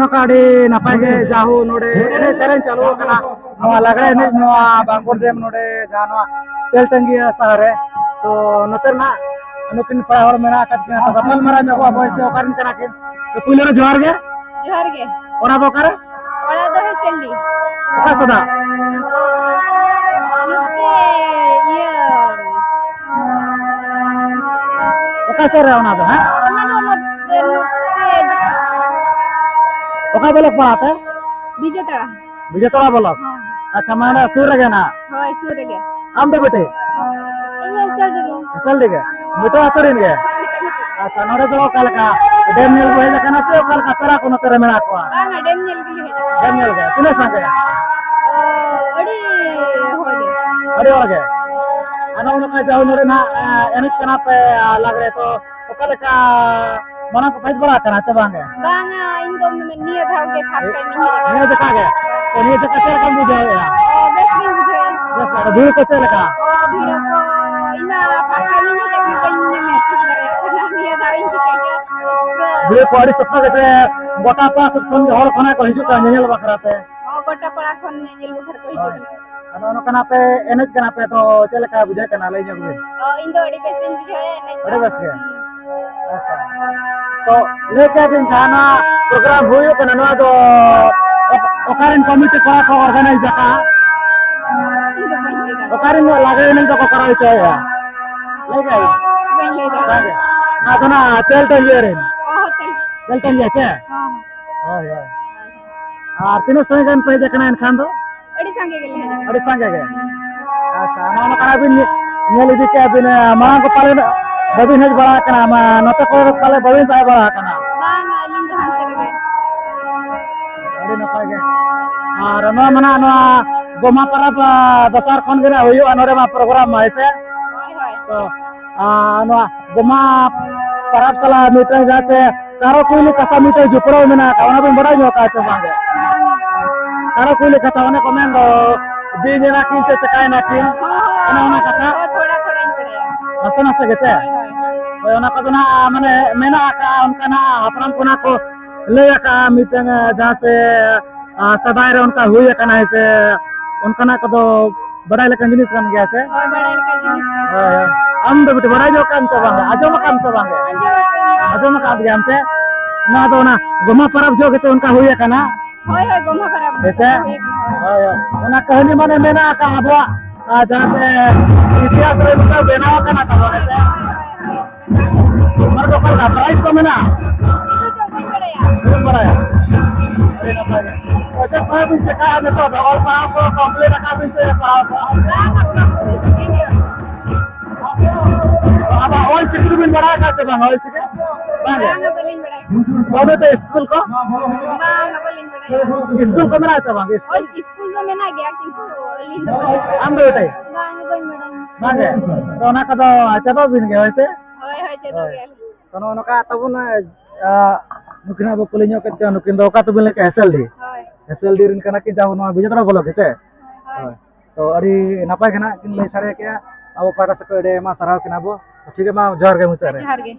ᱱᱚᱝᱠᱟ ᱟᱹᱰᱤ ᱱᱟᱯᱟᱭ ᱜᱮ ᱡᱟᱦᱳ ᱱᱚᱰᱮ ᱮᱱᱮᱡ ᱥᱮᱨᱮᱧ ᱪᱟᱹᱞᱩ ᱟᱠᱟᱱᱟ, ᱱᱚᱣᱟ ᱞᱟᱜᱽᱲᱮ ᱮᱱᱮᱡ ᱱᱚᱣᱟ ᱵᱟᱸᱠᱩᱲ ᱰᱮᱢ ᱱᱚᱰᱮ ᱡᱟᱦᱟᱸ ᱱᱚᱣᱟ ᱛᱮᱞᱴᱟᱹᱝᱜᱤᱭᱟᱹ ᱥᱟᱦᱟᱨ ᱨᱮ᱾ ᱛᱚ ᱱᱚᱛᱮ ᱨᱮᱱᱟᱜ ᱱᱩᱠᱤᱱ ᱯᱮᱲᱟ ᱦᱚᱲ ᱢᱮᱱᱟᱜ ᱟᱠᱟᱫ ᱠᱤᱱᱟ, ᱛᱚ ᱜᱟᱯᱟᱞ ᱢᱟᱨᱟᱣ ᱧᱚᱜᱚᱜ ᱟᱵᱚ ᱥᱮ ᱚᱠᱟ ᱨᱮᱱ ᱠᱟᱱᱟ ᱠᱤᱱ᱾ ᱛᱚ ᱯᱩᱭᱞᱩ ᱨᱮ ᱡᱚᱦᱟᱨ ᱜᱮ᱾ ᱡᱚᱦᱟᱨ ᱜᱮ᱾ ᱚᱲᱟᱜ ᱫᱚ ᱚᱠᱟᱨᱮ? ᱚᱲᱟᱜ ᱫᱚ ᱦᱮᱸᱥᱮᱞᱰᱤ᱾ ᱚᱠᱟ ᱥᱮᱫᱟᱜ? ᱱᱚᱛᱮ ᱤᱭᱟᱹ ᱚᱠᱟ ᱥᱮᱫ ᱨᱮ ᱚᱱᱟ ᱫᱚ, ᱦᱮᱸ? ᱚᱱᱟ ᱫᱚ ᱱᱚᱛᱮ, ᱱᱚᱛᱮ ᱚᱠᱟ ᱵᱞᱚᱠ ᱯᱟᱲᱟᱜ ᱛᱮ? ᱵᱤᱡᱮᱛᱟᱲᱟ᱾ ᱵᱤᱡᱮᱛᱟᱲᱟ ᱵᱞᱚᱠ? ᱦᱚᱸ᱾ ᱟᱪᱪᱷᱟ, ᱢᱟᱱᱮ ᱥᱩᱨ ᱨᱮᱜᱮ ᱱᱟᱦᱟᱜ? ᱦᱳᱭ, ᱥᱩᱨ ᱨᱮᱜᱮ᱾ ᱟᱢ ᱫᱚ ᱵᱮᱴᱤ? ᱤᱧ ᱦᱚᱸ ᱦᱮᱸᱥᱮᱞᱰᱤ ᱜᱮ᱾ ᱦᱮᱸᱥᱮᱞᱰᱤ ᱜᱮ? ᱵᱮᱴᱟ ᱟᱹᱛᱩ ᱨᱮᱱ ᱜᱮ? ᱦᱳᱭ, ᱵᱮᱴᱟ ᱟᱹᱛᱩ ᱨᱮᱱ᱾ ᱟᱪᱪᱷᱟ, ᱱᱚᱰᱮ ᱫᱚ ᱚᱠᱟ ᱞᱮᱠᱟ? ᱰᱮᱢ ᱧᱮᱞ ᱠᱚ ᱦᱮᱡ ᱟᱠᱟᱱᱟ ᱥᱮ ᱚᱠᱟ ᱞᱮᱠᱟ ᱯᱮᱲᱟ ᱠᱚ ᱱᱚᱛᱮ ᱨᱮ ᱢᱮᱱᱟᱜ ᱠᱚᱣᱟ? ᱵᱟᱝᱟ, ᱰᱮᱢ ᱧᱮᱞ ᱜᱮᱞᱮ ᱦᱮᱡ ᱟᱠᱟᱱᱟ᱾ ᱰᱮᱢ ᱧᱮᱞ ᱜᱮ? ᱛᱤᱱᱟᱹᱜ ᱥᱟᱸᱜᱮ? ᱚ, ᱟᱹᱰᱤ ᱦᱚᱲ ᱜᱮ᱾ ᱟᱹᱰᱤ ᱦᱚᱲ ᱜᱮ? ᱟᱨ ᱱᱚᱜᱼᱚ ᱱᱚᱝᱠᱟ ᱡᱟᱦᱳ ᱱᱚᱰᱮ ᱱᱟᱦᱟᱜ, ᱮ, ᱮᱱᱮᱡ ᱠᱟᱱᱟ ᱯᱮ, ᱟ, ᱞᱟᱜᱽᱲᱮ, ᱛᱚ ᱚᱠᱟ ᱞᱮᱠᱟ ᱢᱟᱲᱟᱝ ᱠᱚ ᱦᱮᱡ ᱵᱟᱲᱟ ᱟᱠᱟᱱᱟ ᱥᱮ ᱵᱟᱝ ᱜᱮ? ᱵᱟᱝᱟ, ᱤᱧ ᱫᱚ ᱱᱤᱭᱟᱹ ᱫᱷᱟᱣ ᱜᱮ first time ᱤᱧ ᱦᱮᱡ ᱟᱠᱟᱱᱟ᱾ ᱱᱤᱭᱟᱹ ᱡᱚᱠᱷᱟ ᱜᱮ? ᱛᱚ ᱱᱤᱭᱟᱹ ᱡᱚᱠᱷᱟ ᱪᱮᱫ ᱞᱮᱠᱟᱢ ᱵᱩᱡᱷᱟᱹᱣᱮᱫᱼᱟ? ᱚ, ᱵᱮᱥ ᱜᱤᱧ ᱵᱩᱡᱷᱟᱹᱣᱮᱫᱼᱟ᱾ ᱵᱮᱥ ᱜᱮ᱾ ᱵᱷᱤᱲ ᱠᱚ ᱪᱮᱫ ᱞᱮᱠᱟ? ᱚ, ᱵᱷᱤᱲ ᱠᱚ, ᱤᱧ ᱢᱟ first time ᱤᱧ ᱦᱮᱡ ᱟᱠᱟᱱᱟ, ᱵᱟᱹᱧ ᱢᱮᱦᱥᱩᱥ ᱫᱟᱲᱮᱭᱟᱜ ᱠᱟᱱᱟ᱾ ᱱᱤᱭᱟᱹ ᱫᱷᱟᱣ ᱤᱧ ᱪᱤᱠᱟᱹ ᱠᱮᱫᱼᱟ᱾ ᱯᱩᱨᱟᱹ ᱵᱷᱤᱲ ᱠᱚ ᱟᱹᱰᱤ ᱥᱚᱠᱛᱚ ᱜᱮ ᱥᱮ ᱜᱚᱴᱟ ᱯᱟᱥ ᱠᱷᱚᱱ ᱜᱮ ᱦᱚᱲ ᱠᱷᱚᱱᱟᱜ ᱠᱚ ᱦᱤᱡᱩᱜ ᱠᱟᱱᱟ ᱧᱮᱧᱮᱞ ᱵᱟᱠᱷᱨᱟ ᱛᱮ᱾ ᱚ, ᱜᱚᱴᱟ ᱯᱟᱲᱟ ᱠᱷᱚᱱ ᱧᱮᱧᱮᱞ ᱵᱟᱠᱷᱨᱟ ᱠᱚ ᱦᱤᱡᱩᱜ ᱦᱳᱭ᱾ ᱠᱟᱱᱟ᱾ ᱟᱫᱚ ᱱᱚᱝᱠᱟ ᱱᱟᱜ ᱯᱮ ᱮᱱᱮᱡ ᱠᱟᱱᱟ ᱯᱮ, ᱛᱚ ᱪᱮᱫ ᱞᱮᱠᱟ ᱵᱩᱡᱷᱟᱹᱜ ᱠᱟᱱᱟ ᱞᱟᱹᱭ ᱧᱚᱜ ᱵᱤᱱ? ᱚ, ᱤᱧ ᱫᱚ ᱟᱹᱰᱤ ᱵᱮᱥ ᱤᱧ ᱵᱩᱡᱷᱟᱹᱣᱮᱫᱼᱟ ᱮᱱᱮᱡ ᱫᱚ᱾ ᱟᱹᱰᱤ ᱵᱮᱥ ᱜᱮ? ᱦᱩᱸ᱾ ᱟᱪᱪᱷᱟ᱾ ᱛᱚ ᱞᱟᱹᱭ ᱠᱮᱫ ᱵᱤᱱ ᱡᱟᱦᱟᱱᱟᱜ program ᱦᱩᱭᱩᱜ ᱠᱟᱱᱟ, ᱱᱚᱣᱟ ᱫᱚ ᱚᱠ-, ᱚᱠᱟᱨᱮᱱ committee ᱠᱚᱲᱟ ᱠᱚ organize ᱟᱠᱟᱫᱼᱟ? ᱤᱧ ᱫᱚ ᱵᱟᱹᱧ ᱞᱟᱹᱭ ᱫᱟᱲᱮᱭᱟᱜᱼᱟ᱾ ᱚᱠᱟᱨᱮᱱ ᱞᱟᱜᱽᱲᱮ ᱮᱱᱮᱡ ᱫᱚᱠᱚ ᱠᱚᱨᱟᱣ ᱦᱚᱪᱚᱭᱮᱫᱼᱟ? ᱞᱟᱹᱭ ᱠᱮᱫ ᱵᱤᱱ? ᱵᱟᱹᱧ ᱞᱟᱹᱭ ᱫᱟᱲᱮᱭᱟᱜᱼᱟ᱾ ᱟᱫᱚ ᱱᱟ ᱛᱮᱞ ᱴᱟᱺᱰᱤ ᱨᱮᱱ? ᱚ, ᱛᱮᱞ᱾ ᱛᱮᱞ ᱴᱟᱺᱰᱤ ᱥᱮ? ᱦᱚᱸ᱾ ᱦᱳᱭ, ᱦᱳᱭ᱾ ᱟᱨ ᱛᱤᱱᱟᱹᱜ ᱥᱟᱸᱜᱮ ᱜᱟᱱ ᱯᱮ ᱦᱮᱡ ᱟᱠᱟᱱᱟ ᱮᱱᱠᱷᱟᱱ ᱫᱚ? ᱟᱹᱰᱤ ᱥᱟᱸᱜᱮ ᱜᱮᱞᱮ ᱦᱮᱡ ᱟᱠᱟᱱᱟ᱾ ᱟᱹᱰᱤ ᱥᱟᱸᱜᱮ ᱜᱮ? ᱦᱩᱸ᱾ ᱟᱪᱪᱷᱟ, ᱱᱚᱜᱼᱚ ᱱᱚᱝᱠᱟ ᱵᱤᱱ ᱧᱮ-, ᱧᱮᱞ ᱤᱫᱤ ᱠᱮᱜᱼᱟ ᱵᱤᱱ, ᱢᱟᱲᱟᱝ ᱠᱚ ᱯᱟᱞᱮᱱ ᱵᱟᱹᱵᱤᱱ ᱦᱮᱡ ᱵᱟᱲᱟ ᱟᱠᱟᱱᱟ, ᱢᱟ-, ᱱᱚᱛᱮ ᱠᱚᱨᱮ ᱫᱚ ᱯᱟᱞᱮ ᱵᱟᱹᱵᱤᱱ ᱛᱟᱦᱮᱸ ᱵᱟᱲᱟ ᱟᱠᱟᱱᱟ? ᱵᱟᱝ, ᱟᱹᱞᱤᱧ ᱫᱚ ᱦᱟᱱᱛᱮ ᱨᱮᱜᱮ᱾ ᱟᱹᱰᱤ ᱱᱟᱯᱟᱭ ᱜᱮ᱾ ᱟᱨ ᱱᱚᱣᱟ ᱢᱟ ᱱᱟᱜ ᱱᱚᱣᱟ ᱜᱚᱢᱦᱟ ᱯᱚᱨᱚᱵᱽ, ᱟ, ᱫᱚᱥᱟᱨ ᱠᱷᱚᱱ ᱜᱮ ᱱᱟᱜ ᱦᱩᱭᱩᱜᱼᱟ ᱱᱚᱰᱮ ᱢᱟ program ᱢᱟ, ᱦᱮᱸ ᱥᱮ? ᱦᱳᱭ, ᱦᱳᱭ᱾ ᱛᱚ, ᱟᱨ ᱱᱚᱣᱟ ᱜᱚᱢᱦᱟ ᱯᱚᱨᱚᱵᱽ ᱥᱟᱞᱟᱜ ᱢᱤᱫᱴᱟᱝ ᱡᱟᱦᱟᱸ ᱪᱮ ᱠᱟᱨᱚ ᱠᱩᱭᱞᱤ ᱠᱟᱛᱷᱟ ᱢᱤᱫᱴᱟᱝ ᱡᱚᱯᱲᱟᱣ ᱢᱮᱱᱟᱜ ᱟᱠᱟᱫ, ᱚᱱᱟ ᱵᱤᱱ ᱵᱟᱰᱟᱭ ᱧᱚᱜ ᱟᱠᱟᱫ ᱪᱮ ᱵᱟᱝ? ᱠᱟᱨᱚ ᱠᱩᱭᱞᱤ ᱠᱟᱛᱷᱟ, ᱚᱱᱮ ᱠᱚ ᱢᱮᱱ ᱫᱚ, ᱵᱤᱧ ᱮᱱᱟ ᱠᱤᱱ ᱥᱮ ᱪᱮᱠᱟᱭᱮᱱᱟ ᱠᱤᱱ? ᱦᱚᱸ, ᱦᱚᱸ, ᱚᱱᱮ ᱚᱱᱟ ᱦᱚᱸ, ᱠᱟᱛᱷᱟ? ᱦᱚᱸ, ᱛᱷᱚᱲᱟ, ᱛᱷᱚᱲᱟᱧ ᱵᱟᱰᱟᱭᱟ᱾ ᱱᱟᱥᱮ ᱱᱟᱥᱮ ᱜᱮ ᱪᱮ? ᱦᱳᱭ, ᱦᱳᱭ᱾ ᱦᱳᱭ, ᱚᱱᱟ ᱠᱚᱫᱚ ᱱᱟᱜ, ᱢᱟᱱᱮ, ᱢᱮᱱᱟᱜ ᱟᱠᱟᱫ, ᱚᱱᱠᱟᱱᱟᱜ ᱦᱟᱯᱲᱟᱢ ᱠᱚ ᱱᱟᱜ ᱠᱚ ᱞᱟᱹᱭ ᱟᱠᱟᱫᱼᱟ ᱢᱤᱫᱴᱟᱝ, ᱮ, ᱡᱟᱦᱟᱸ ᱥᱮ, ᱟ, ᱥᱮᱫᱟᱭ ᱨᱮ ᱚᱱᱠᱟ ᱦᱩᱭ ᱟᱠᱟᱱᱟ, ᱦᱮᱸ ᱥᱮ, ᱚᱱᱠᱟᱱᱟᱜ ᱠᱚᱫᱚ ᱵᱟᱰᱟᱭ ᱞᱮᱠᱟᱱ ᱡᱤᱱᱤᱥ ᱠᱟᱱ ᱜᱮᱭᱟ ᱥᱮ? ᱦᱳᱭ, ᱵᱟᱰᱟᱭ ᱞᱮᱠᱟᱱ ᱡᱤᱱᱤᱥ ᱠᱟᱱ ᱜᱮᱭᱟ᱾ ᱦᱳᱭ, ᱦᱳᱭ᱾ ᱟᱢ ᱫᱚ ᱵᱤᱴᱤ ᱵᱟᱰᱟᱭ ᱧᱚᱜ ᱠᱟᱜ ᱟᱢ ᱥᱮ ᱵᱟᱝ? ᱟᱸᱡᱚᱢ ᱟᱠᱟᱫ ᱟᱢ ᱥᱮ ᱵᱟᱝ? ᱟᱸᱡᱚᱢ ᱟᱠᱟᱫ ᱟᱹᱧ᱾ ᱟᱸᱡᱚᱢ ᱟᱠᱟᱫ ᱜᱮᱭᱟᱢ ᱥᱮ? ᱱᱚᱣᱟ ᱫᱚ ᱚᱱᱟ ᱜᱚᱢᱦᱟ ᱯᱚᱨᱚᱵᱽ ᱡᱚᱦᱚᱜ ᱜᱮ ᱪᱮ ᱚᱱᱠᱟ ᱦᱩᱭ ᱟᱠᱟᱱᱟ? ᱦᱳᱭ, ᱦᱳᱭ, ᱜᱚᱢᱦᱟ ᱯᱚᱨᱚᱵᱽ ᱦᱮᱸ ᱥᱮ? ᱦᱩᱭ ᱟᱠᱟᱱᱟ, ᱦᱳᱭ᱾ ᱦᱳᱭ, ᱦᱳᱭ᱾ ᱚᱱᱟ ᱠᱟᱹᱦᱱᱤ ᱢᱟᱱᱮ ᱢᱮᱱᱟᱜ ᱟᱠᱟᱫ ᱟᱵᱚᱣᱟᱜ, ᱟᱨ ᱡᱟᱦᱟᱸ ᱪᱮ ᱤᱛᱤᱦᱟᱥ ᱨᱮ ᱢᱤᱫᱴᱟᱝ ᱵᱮᱱᱟᱣ ᱟᱠᱟᱱᱟ ᱛᱟᱵᱚᱱ, ᱦᱮᱸ ᱥᱮ? ᱦᱳᱭ, ᱦᱳᱭ, ᱦᱳᱭ᱾ ᱢᱟᱱᱮ ᱫᱚ ᱚᱠᱟ ᱞᱮᱠᱟ prize ᱠᱚ ᱢᱮᱱᱟᱜᱼᱟ? ᱤᱧ ᱫᱚ ᱪᱮᱫ ᱵᱟᱹᱧ ᱵᱟᱲᱟᱭᱟ᱾ ᱵᱟᱹᱧ ᱵᱟᱲᱟᱭᱟ? ᱟᱹᱰᱤ ᱱᱟᱯᱟᱭ ᱜᱮ᱾ ᱛᱚ, ᱪᱮᱫ ᱠᱚ ᱵᱤᱱ ᱪᱮᱠᱟᱜᱼᱟ ᱱᱤᱛᱚᱜ ᱫᱚ? ᱚᱞ ᱯᱟᱲᱦᱟᱣ ᱠᱚ complete ᱟᱠᱟᱫ ᱵᱤᱱ ᱥᱮ ᱯᱟᱲᱦᱟᱣ ᱠᱚ? ᱵᱟᱝᱟ, plus three second year᱾ ᱟᱵᱚ ᱚᱞ ᱪᱤᱠᱤ ᱫᱚᱵᱤᱱ ᱵᱟᱲᱟᱭ ᱟᱠᱟᱫ ᱪᱮ ᱵᱟᱝᱟ? ᱚᱞ ᱪᱤᱠᱤ? ᱵᱟᱝᱟ᱾ ᱵᱟᱝᱟ, ᱵᱟᱹᱞᱤᱧ ᱵᱟᱲᱟᱭᱟ᱾ ᱵᱟᱹᱱᱩᱜ ᱛᱮ ᱥᱠᱩᱞ ᱠᱚ? ᱵᱟᱝᱟ, ᱵᱟᱹᱞᱤᱧ ᱵᱟᱲᱟᱭᱟ᱾ ᱥᱠᱩᱞ ᱠᱚ ᱢᱮᱱᱟᱜᱼᱟ ᱪᱮ ᱵᱟᱝ? ᱚᱞ ᱥᱠᱩᱞ ᱫᱚ ᱢᱮᱱᱟᱜ ᱜᱮᱭᱟ, ᱠᱤᱱᱛᱩ ᱟᱹᱞᱤᱧ ᱫᱚ ᱵᱟᱹᱞᱤᱧ ᱵᱟᱲᱟᱭᱟ᱾ ᱟᱢ ᱫᱚ ᱵᱮᱴᱟᱭ? ᱵᱟᱝᱟ, ᱵᱟᱹᱧ ᱵᱟᱲᱟᱭᱟ᱾ ᱵᱟᱝ ᱜᱮ? ᱛᱚ, ᱚᱱᱟ ᱠᱚᱫᱚ ᱪᱮᱫᱚᱜ ᱵᱤᱱ ᱜᱮ, ᱦᱳᱭ ᱥᱮ? ᱦᱳᱭ, ᱦᱳᱭ, ᱪᱮᱫᱚᱜ ᱦᱳᱭ᱾ ᱜᱮᱭᱟᱞᱤᱧ᱾ ᱛᱚ, ᱱᱚᱜᱼᱚ ᱱᱚᱝᱠᱟ ᱛᱟᱵᱚᱱ, ᱟ, ᱱᱩᱠᱤᱱ ᱦᱟᱸᱜ ᱵᱚ ᱠᱩᱞᱤ ᱧᱚᱜ ᱠᱮᱫ ᱠᱤᱱᱟ, ᱱᱩᱠᱤᱱ ᱫᱚ ᱚᱠᱟ ᱟᱹᱛᱩ ᱵᱤᱱ ᱞᱟᱹᱭ ᱠᱮᱜᱼᱟ? ᱮᱥ ᱮᱞ ᱰᱤ? ᱦᱳᱭ᱾ ᱮᱥ ᱮᱞ ᱰᱤ ᱨᱮᱱ ᱠᱟᱱᱟ ᱠᱤᱱ, ᱡᱟᱦᱟᱸ ᱱᱚᱣᱟ ᱵᱤᱡᱮᱛᱟᱲᱟ block ᱜᱮ ᱪᱮ? ᱦᱳᱭ᱾ ᱦᱳᱭ᱾ ᱛᱚ, ᱟᱹᱰᱤ ᱱᱟᱯᱟᱭ ᱜᱮ ᱱᱟᱜ ᱠᱤᱱ ᱞᱟᱹᱭ ᱥᱟᱰᱮ ᱠᱮᱜᱼᱟ᱾ ᱟᱵᱚ ᱯᱟᱦᱴᱟ ᱥᱮᱫ ᱠᱷᱚᱱ ᱟᱹᱰᱤ ᱟᱭᱢᱟ ᱥᱟᱨᱦᱟᱣ ᱠᱤᱱᱟ ᱵᱚ᱾ ᱴᱷᱤᱠ ᱜᱮᱭᱟ, ᱢᱟ ᱡᱚᱦᱟᱨ ᱜᱮ ᱢᱩᱪᱟᱹᱫ ᱨᱮ᱾ ᱡᱚᱦᱟᱨ ᱜᱮ᱾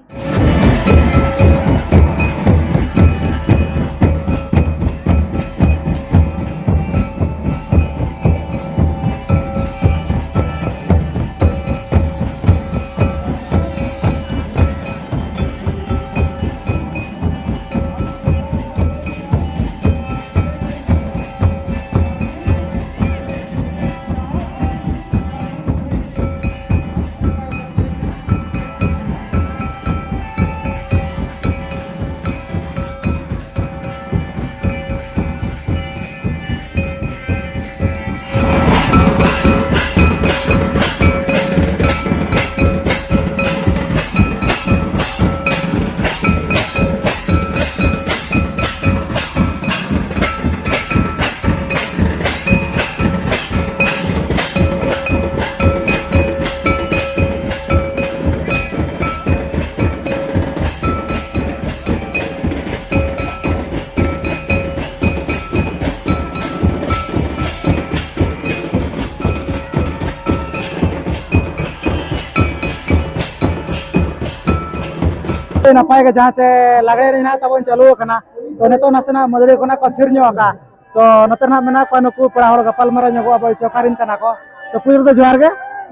ᱟᱹᱰᱤ ᱱᱟᱯᱟᱭ ᱜᱮ, ᱡᱟᱦᱟᱸ ᱪᱮ ᱞᱟᱜᱽᱲᱮ ᱮᱱᱮᱡ ᱱᱟᱦᱟᱜ ᱛᱟᱵᱚᱱ ᱪᱟᱹᱞᱩ ᱟᱠᱟᱱᱟ᱾ ᱛᱚ ᱱᱤᱛᱚᱜ ᱱᱟᱥᱮᱱᱟᱜ ᱢᱟᱹᱫᱟᱹᱲᱤᱭᱟᱹ ᱠᱷᱚᱱᱟᱜ ᱠᱚ ᱛᱷᱤᱨ ᱧᱚᱜ ᱟᱠᱟᱫᱼᱟ᱾ ᱛᱚ ᱱᱚᱛᱮ ᱨᱮ ᱱᱟᱦᱟᱜ ᱢᱮᱱᱟᱜ ᱠᱚᱣᱟ ᱱᱩᱠᱩ ᱯᱮᱲᱟ ᱦᱚᱲ, ᱜᱟᱯᱟᱞ ᱢᱟᱨᱟᱣ ᱧᱚᱜᱚᱜ ᱟᱵᱚ, ᱥᱮ ᱚᱠᱟ ᱨᱮᱱ ᱠᱟᱱᱟ ᱠᱚ? ᱛᱚ ᱯᱩᱭᱞᱩ ᱨᱮᱫᱚ ᱡᱚᱦᱟᱨ ᱜᱮ᱾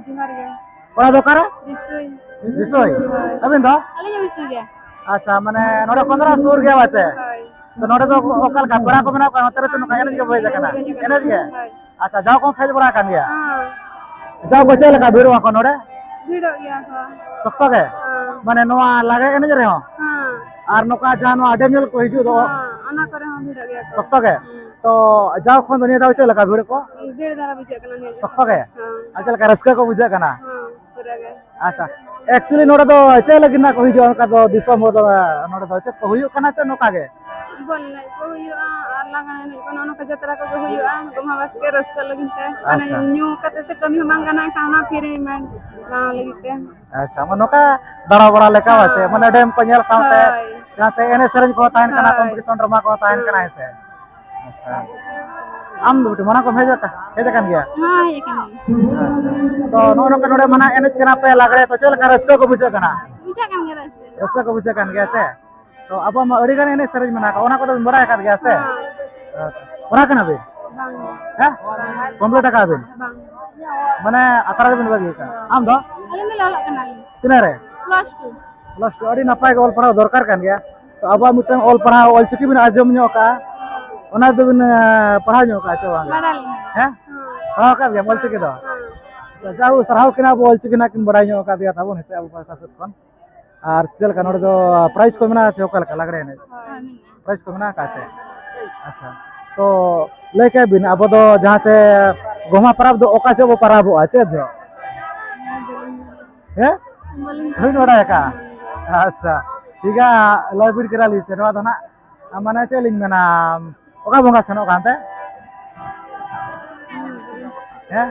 ᱡᱚᱦᱟᱨ ᱜᱮ᱾ ᱚᱲᱟᱜ ᱫᱚ ᱚᱠᱟᱨᱮ? ᱵᱤᱥᱩᱭ᱾ ᱵᱤᱥᱩᱭ? ᱦᱳᱭ᱾ ᱟᱹᱵᱤᱱ ᱫᱚ? ᱟᱹᱞᱤᱧ ᱦᱚᱸ ᱵᱤᱥᱩᱭ ᱜᱮ᱾ ᱟᱪᱪᱷᱟ, ᱢᱟᱱᱮ ᱱᱚᱰᱮ ᱠᱷᱚᱱ ᱫᱚ ᱥᱩᱨ ᱜᱮᱭᱟ ᱯᱟᱪᱮ? ᱦᱳᱭ᱾ ᱛᱚ ᱱᱚᱰᱮ ᱫᱚ ᱚᱠᱟ ᱞᱮᱠᱟ ᱯᱮᱲᱟ ᱠᱚ ᱢᱮᱱᱟᱜ ᱠᱚᱣᱟ ᱱᱚᱛᱮ ᱨᱮ, ᱥᱮ ᱱᱚᱝᱠᱟ ᱮᱱᱮᱡ ᱜᱮ ᱦᱩᱭ ᱟᱠᱟᱱᱟ? ᱮᱱᱮᱡ ᱜᱮ? ᱦᱳᱭ᱾ ᱟᱪᱪᱷᱟ, ᱡᱟᱣ ᱠᱚᱢ ᱦᱮᱡ ᱵᱟᱲᱟ ᱟᱠᱟᱱ ᱜᱮᱭᱟ? ᱦᱮᱸ᱾ ᱡᱟᱣ ᱠᱚ ᱪᱮᱫ ᱞᱮᱠᱟ ᱵᱷᱤᱲᱚᱜ ᱟᱠᱚ ᱱᱚᱰᱮ? ᱵᱷᱤᱲᱚᱜ ᱜᱮᱭᱟ ᱠᱚ᱾ ᱥᱚᱠᱛᱚ ᱜᱮ? ᱦᱮᱸ᱾ ᱢᱟᱱᱮ ᱱᱚᱣᱟ ᱞᱟᱜᱽᱲᱮ ᱮᱱᱮᱡ ᱨᱮᱦᱚᱸ? ᱦᱮᱸ᱾ ᱟᱨ ᱱᱚᱝᱠᱟ ᱡᱟᱦᱟᱸ ᱱᱚᱣᱟ ᱰᱮᱢ ᱧᱮᱞ ᱠᱚ ᱦᱤᱡᱩᱜ ᱫᱚ? ᱦᱮᱸ, ᱚᱱᱟ ᱠᱚᱨᱮ ᱦᱚᱸ ᱵᱷᱤᱲᱚᱜ ᱜᱮᱭᱟ ᱠᱚ᱾ ᱥᱚᱠᱛᱚ ᱜᱮ? ᱦᱩᱸ᱾ ᱛᱚ ᱡᱟᱣ ᱠᱷᱚᱱ ᱫᱚ ᱱᱤᱭᱟᱹ ᱫᱷᱟᱣ ᱪᱮᱫ ᱞᱮᱠᱟ ᱵᱷᱤᱲ ᱠᱚ? ᱵᱷᱤᱲ ᱫᱷᱟᱨᱟ ᱵᱩᱡᱷᱟᱹᱜ ᱠᱟᱱᱟ ᱱᱤᱭᱟᱹ ᱥᱚᱠᱛᱚ ᱡᱚᱠᱷᱚᱱ᱾ ᱜᱮ? ᱦᱮᱸ᱾ ᱟᱨ ᱪᱮᱫ ᱞᱮᱠᱟ ᱨᱟᱹᱥᱠᱟᱹ ᱠᱚ ᱵᱩᱡᱷᱟᱹᱜ ᱠᱟᱱᱟ? ᱦᱮᱸ, ᱯᱩᱨᱟᱹ ᱜᱮ᱾ ᱟᱪᱪᱷᱟ, actually ᱱᱚᱰᱮ ᱫᱚ ᱪᱮᱫ ᱞᱟᱹᱜᱤᱫ ᱱᱟᱜ ᱠᱚ ᱦᱤᱡᱩᱜᱼᱟ ᱚᱱᱠᱟ ᱫᱚ ᱫᱤᱥᱚᱢ ᱦᱚᱲ ᱫᱚ? ᱱᱚᱰᱮ ᱫᱚ ᱪᱮᱫ ᱠᱚ ᱦᱩᱭᱩᱜ ᱠᱟᱱᱟ ᱪᱮ ᱱᱚᱝᱠᱟ ᱜᱮ? ᱵᱚᱞ ᱮᱱᱮᱡ ᱠᱚ ᱦᱩᱭᱩᱜᱼᱟ ᱟᱨ ᱞᱟᱜᱽᱬᱮ ᱮᱱᱮᱡ ᱠᱚ, ᱱᱚᱜᱼᱚ ᱱᱚᱝᱠᱟ ᱡᱟᱛᱨᱟ ᱠᱚᱜᱮ ᱦᱩᱭᱩᱜᱼᱟ, ᱜᱚᱢᱦᱟ ᱵᱟᱥᱠᱮ ᱨᱟᱹᱥᱠᱟᱹ ᱞᱟᱹᱜᱤᱫ ᱛᱮ᱾ ᱢᱟᱱᱮ ᱟᱪᱪᱷᱟ᱾ ᱧᱩ ᱠᱟᱛᱮ ᱥᱮ ᱠᱟᱹᱢᱤ ᱦᱚᱸ ᱵᱟᱝ ᱜᱟᱱᱚᱜᱼᱟ, ᱮᱱᱠᱷᱟᱱ ᱚᱱᱟ free ᱢᱟᱭᱤᱱᱰ ᱫᱟᱬᱟ ᱞᱟᱹᱜᱤᱫ ᱛᱮ᱾ ᱟᱪᱪᱷᱟ, ᱢᱟᱱᱮ ᱱᱚᱝᱠᱟ ᱫᱟᱬᱟ ᱵᱟᱲᱟ ᱞᱮᱠᱟ ᱦᱳᱭ᱾ ᱥᱮ, ᱢᱟᱱᱮ ᱰᱮᱢ ᱠᱚ ᱧᱮᱞ ᱥᱟᱶᱛᱮ ᱦᱳᱭ᱾ ᱡᱟᱦᱟᱸ ᱥᱮ ᱮᱱᱮᱡ ᱥᱮᱨᱮᱧ ᱠᱚ ᱛᱟᱦᱮᱱ ᱠᱟᱱᱟ, ᱦᱳᱭ᱾ ᱠᱚᱢᱯᱤᱴᱤᱥᱚᱱ ᱰᱨᱟᱢᱟ ᱠᱚ ᱛᱟᱦᱮᱱ ᱦᱩᱸ᱾ ᱠᱟᱱᱟ, ᱦᱮᱸ ᱥᱮ? ᱟᱪᱪᱷᱟ᱾ ᱟᱢ ᱫᱚ ᱵᱤᱴᱤ ᱢᱟᱲᱟᱝ ᱠᱚᱢ ᱦᱮᱡ ᱟᱠᱟ-, ᱦᱮᱡ ᱟᱠᱟᱱ ᱜᱮᱭᱟ? ᱦᱮᱸ, ᱦᱮᱡ ᱟᱠᱟᱱ ᱜᱤᱭᱟᱹᱧ᱾ ᱟᱪᱪᱷᱟ᱾ ᱛᱚ ᱱᱚᱜᱼᱚ ᱱᱚᱝᱠᱟ ᱱᱚᱰᱮ ᱢᱟᱱᱟ ᱮᱱᱮᱡ ᱠᱟᱱᱟ ᱯᱮ ᱞᱟᱜᱽᱲᱮ, ᱛᱚ ᱪᱮᱫ ᱞᱮᱠᱟ ᱨᱟᱹᱥᱠᱟᱹ ᱠᱚ ᱵᱩᱡᱷᱟᱹᱜ ᱠᱟᱱᱟ? ᱵᱩᱡᱷᱟᱹᱜ ᱠᱟᱱ ᱜᱮᱭᱟ ᱨᱟᱹᱥᱠᱟᱹ᱾ ᱨᱟᱹᱥᱠᱟᱹ ᱠᱚ ᱵᱩᱡᱷᱟᱹᱜ ᱠᱟᱱ ᱜᱮᱭᱟ ᱥᱮ? ᱛᱚ ᱟᱵᱚᱣᱟᱜ ᱢᱟ ᱟᱹᱰᱤ ᱜᱟᱱ ᱮᱱᱮᱡ ᱥᱮᱨᱮᱧ ᱢᱮᱱᱟᱜ ᱟᱠᱟᱫ, ᱚᱱᱟ ᱠᱚᱫᱚ ᱵᱤᱱ ᱵᱟᱲᱟᱭ ᱟᱠᱟᱫ ᱜᱮᱭᱟ ᱥᱮ? ᱦᱮᱸ᱾ ᱟᱪᱪᱷᱟ᱾ ᱯᱟᱲᱦᱟᱜ ᱠᱟᱱᱟ ᱵᱤᱱ? ᱵᱟᱝ᱾ ᱦᱮᱸ? ᱵᱟᱝ᱾ ᱠᱚᱢᱯᱞᱤᱴ ᱟᱠᱟᱫ ᱵᱤᱱ? ᱵᱟᱝ᱾ ᱢᱟᱱᱮ ᱟᱛᱨᱟ ᱨᱮᱵᱤᱱ ᱵᱟᱹᱜᱤ ᱟᱠᱟᱫ? ᱦᱳᱭ᱾ ᱟᱢ ᱫᱚ? ᱟᱹᱞᱤᱧ ᱫᱚᱞᱮ ᱚᱞᱚᱜ ᱠᱟᱱᱟᱞᱤᱧ᱾ ᱛᱤᱱᱟᱹᱜ ᱨᱮ? Plus two᱾ Plus two, ᱟᱹᱰᱤ ᱱᱟᱯᱟᱭ ᱜᱮ ᱚᱞ ᱯᱟᱲᱦᱟᱣ ᱫᱚᱨᱠᱟᱨ ᱠᱟᱱ ᱜᱮᱭᱟ᱾ ᱛᱚ ᱟᱵᱚᱣᱟᱜ ᱢᱤᱫᱴᱟᱝ ᱚᱞ ᱯᱟᱲᱦᱟᱣ, ᱚᱞᱪᱤᱠᱤ ᱵᱤᱱ ᱟᱸᱡᱚᱢ ᱧᱚᱜ ᱟᱠᱟᱫᱼᱟ, ᱚᱱᱟ ᱫᱚᱵᱤᱱ, ᱮᱸ, ᱯᱟᱲᱦᱟᱣ ᱧᱚᱜ ᱟᱠᱟᱫᱼᱟ ᱪᱮ ᱵᱟᱝ? ᱵᱟᱲᱟᱭ ᱜᱮ᱾ ᱦᱮᱸ? ᱦᱮᱸ᱾ ᱯᱟᱲᱦᱟᱣ ᱟᱠᱟᱫ ᱜᱮᱭᱟᱢ ᱚᱞᱪᱤᱠᱤ ᱫᱚ? ᱦᱮᱸ᱾ ᱟᱪᱪᱷᱟ, ᱡᱟᱦᱳᱠ, ᱥᱟᱨᱦᱟᱣ ᱠᱤᱱᱟ ᱟᱵᱚ ᱚᱞᱪᱤᱠᱤ ᱱᱟᱜ ᱠᱤᱱ ᱵᱟᱲᱟᱭ ᱧᱚᱜ ᱟᱠᱟᱫ ᱜᱮᱭᱟ ᱛᱟᱵᱚᱱ, ᱦᱮᱸ ᱥᱮ, ᱟᱵᱚ ᱯᱟᱦᱴᱟ ᱥᱮᱫ ᱠᱷᱚᱱ᱾ ᱟᱨ ᱪᱮᱫ ᱞᱮᱠᱟ ᱱᱚᱰᱮ ᱫᱚ prize ᱠᱚ ᱢᱮᱱᱟᱜᱼᱟ ᱪᱮ ᱚᱠᱟ ᱞᱮᱠᱟ ᱞᱟᱜᱽᱲᱮ ᱮᱱᱮᱡ? ᱦᱳᱭ, ᱢᱮᱱᱟᱜᱼᱟ᱾ Prize ᱠᱚ ᱢᱮᱱᱟᱜ ᱟᱠᱟᱫ ᱥᱮ? ᱟᱪᱪᱷᱟ, ᱛᱚ ᱞᱟᱹᱭ ᱠᱮᱫ ᱵᱤᱱ ᱟᱵᱚ ᱫᱚ ᱡᱟᱦᱟᱸ ᱥᱮ ᱜᱚᱢᱦᱟ ᱯᱚᱨᱚᱵᱽ ᱫᱚ ᱚᱠᱟ ᱡᱚᱦᱚᱜ ᱵᱚ ᱯᱚᱨᱚᱵᱚᱜᱼᱟ, ᱪᱮᱫ ᱡᱚᱦᱚᱜ? ᱦᱮᱸ? ᱵᱟᱹᱞᱤᱧ ᱵᱟᱹᱞᱤᱧ ᱵᱟᱲᱟᱭ ᱟᱠᱟᱫᱼᱟ? ᱟᱪᱪᱷᱟ, ᱴᱷᱤᱠ ᱜᱮᱭᱟ, ᱞᱟᱹᱭ ᱵᱤᱱ ᱠᱟᱱᱟᱞᱤᱧ ᱥᱮ ᱱᱚᱣᱟ ᱫᱚ ᱱᱟᱜ, ᱢᱟᱱᱮ ᱪᱮᱫ ᱞᱤᱧ ᱢᱮᱱᱟ, ᱚᱠᱟ ᱵᱚᱸᱜᱟ ᱥᱮᱱᱚᱜ ᱠᱟᱱᱛᱮ? ᱦᱮᱸ?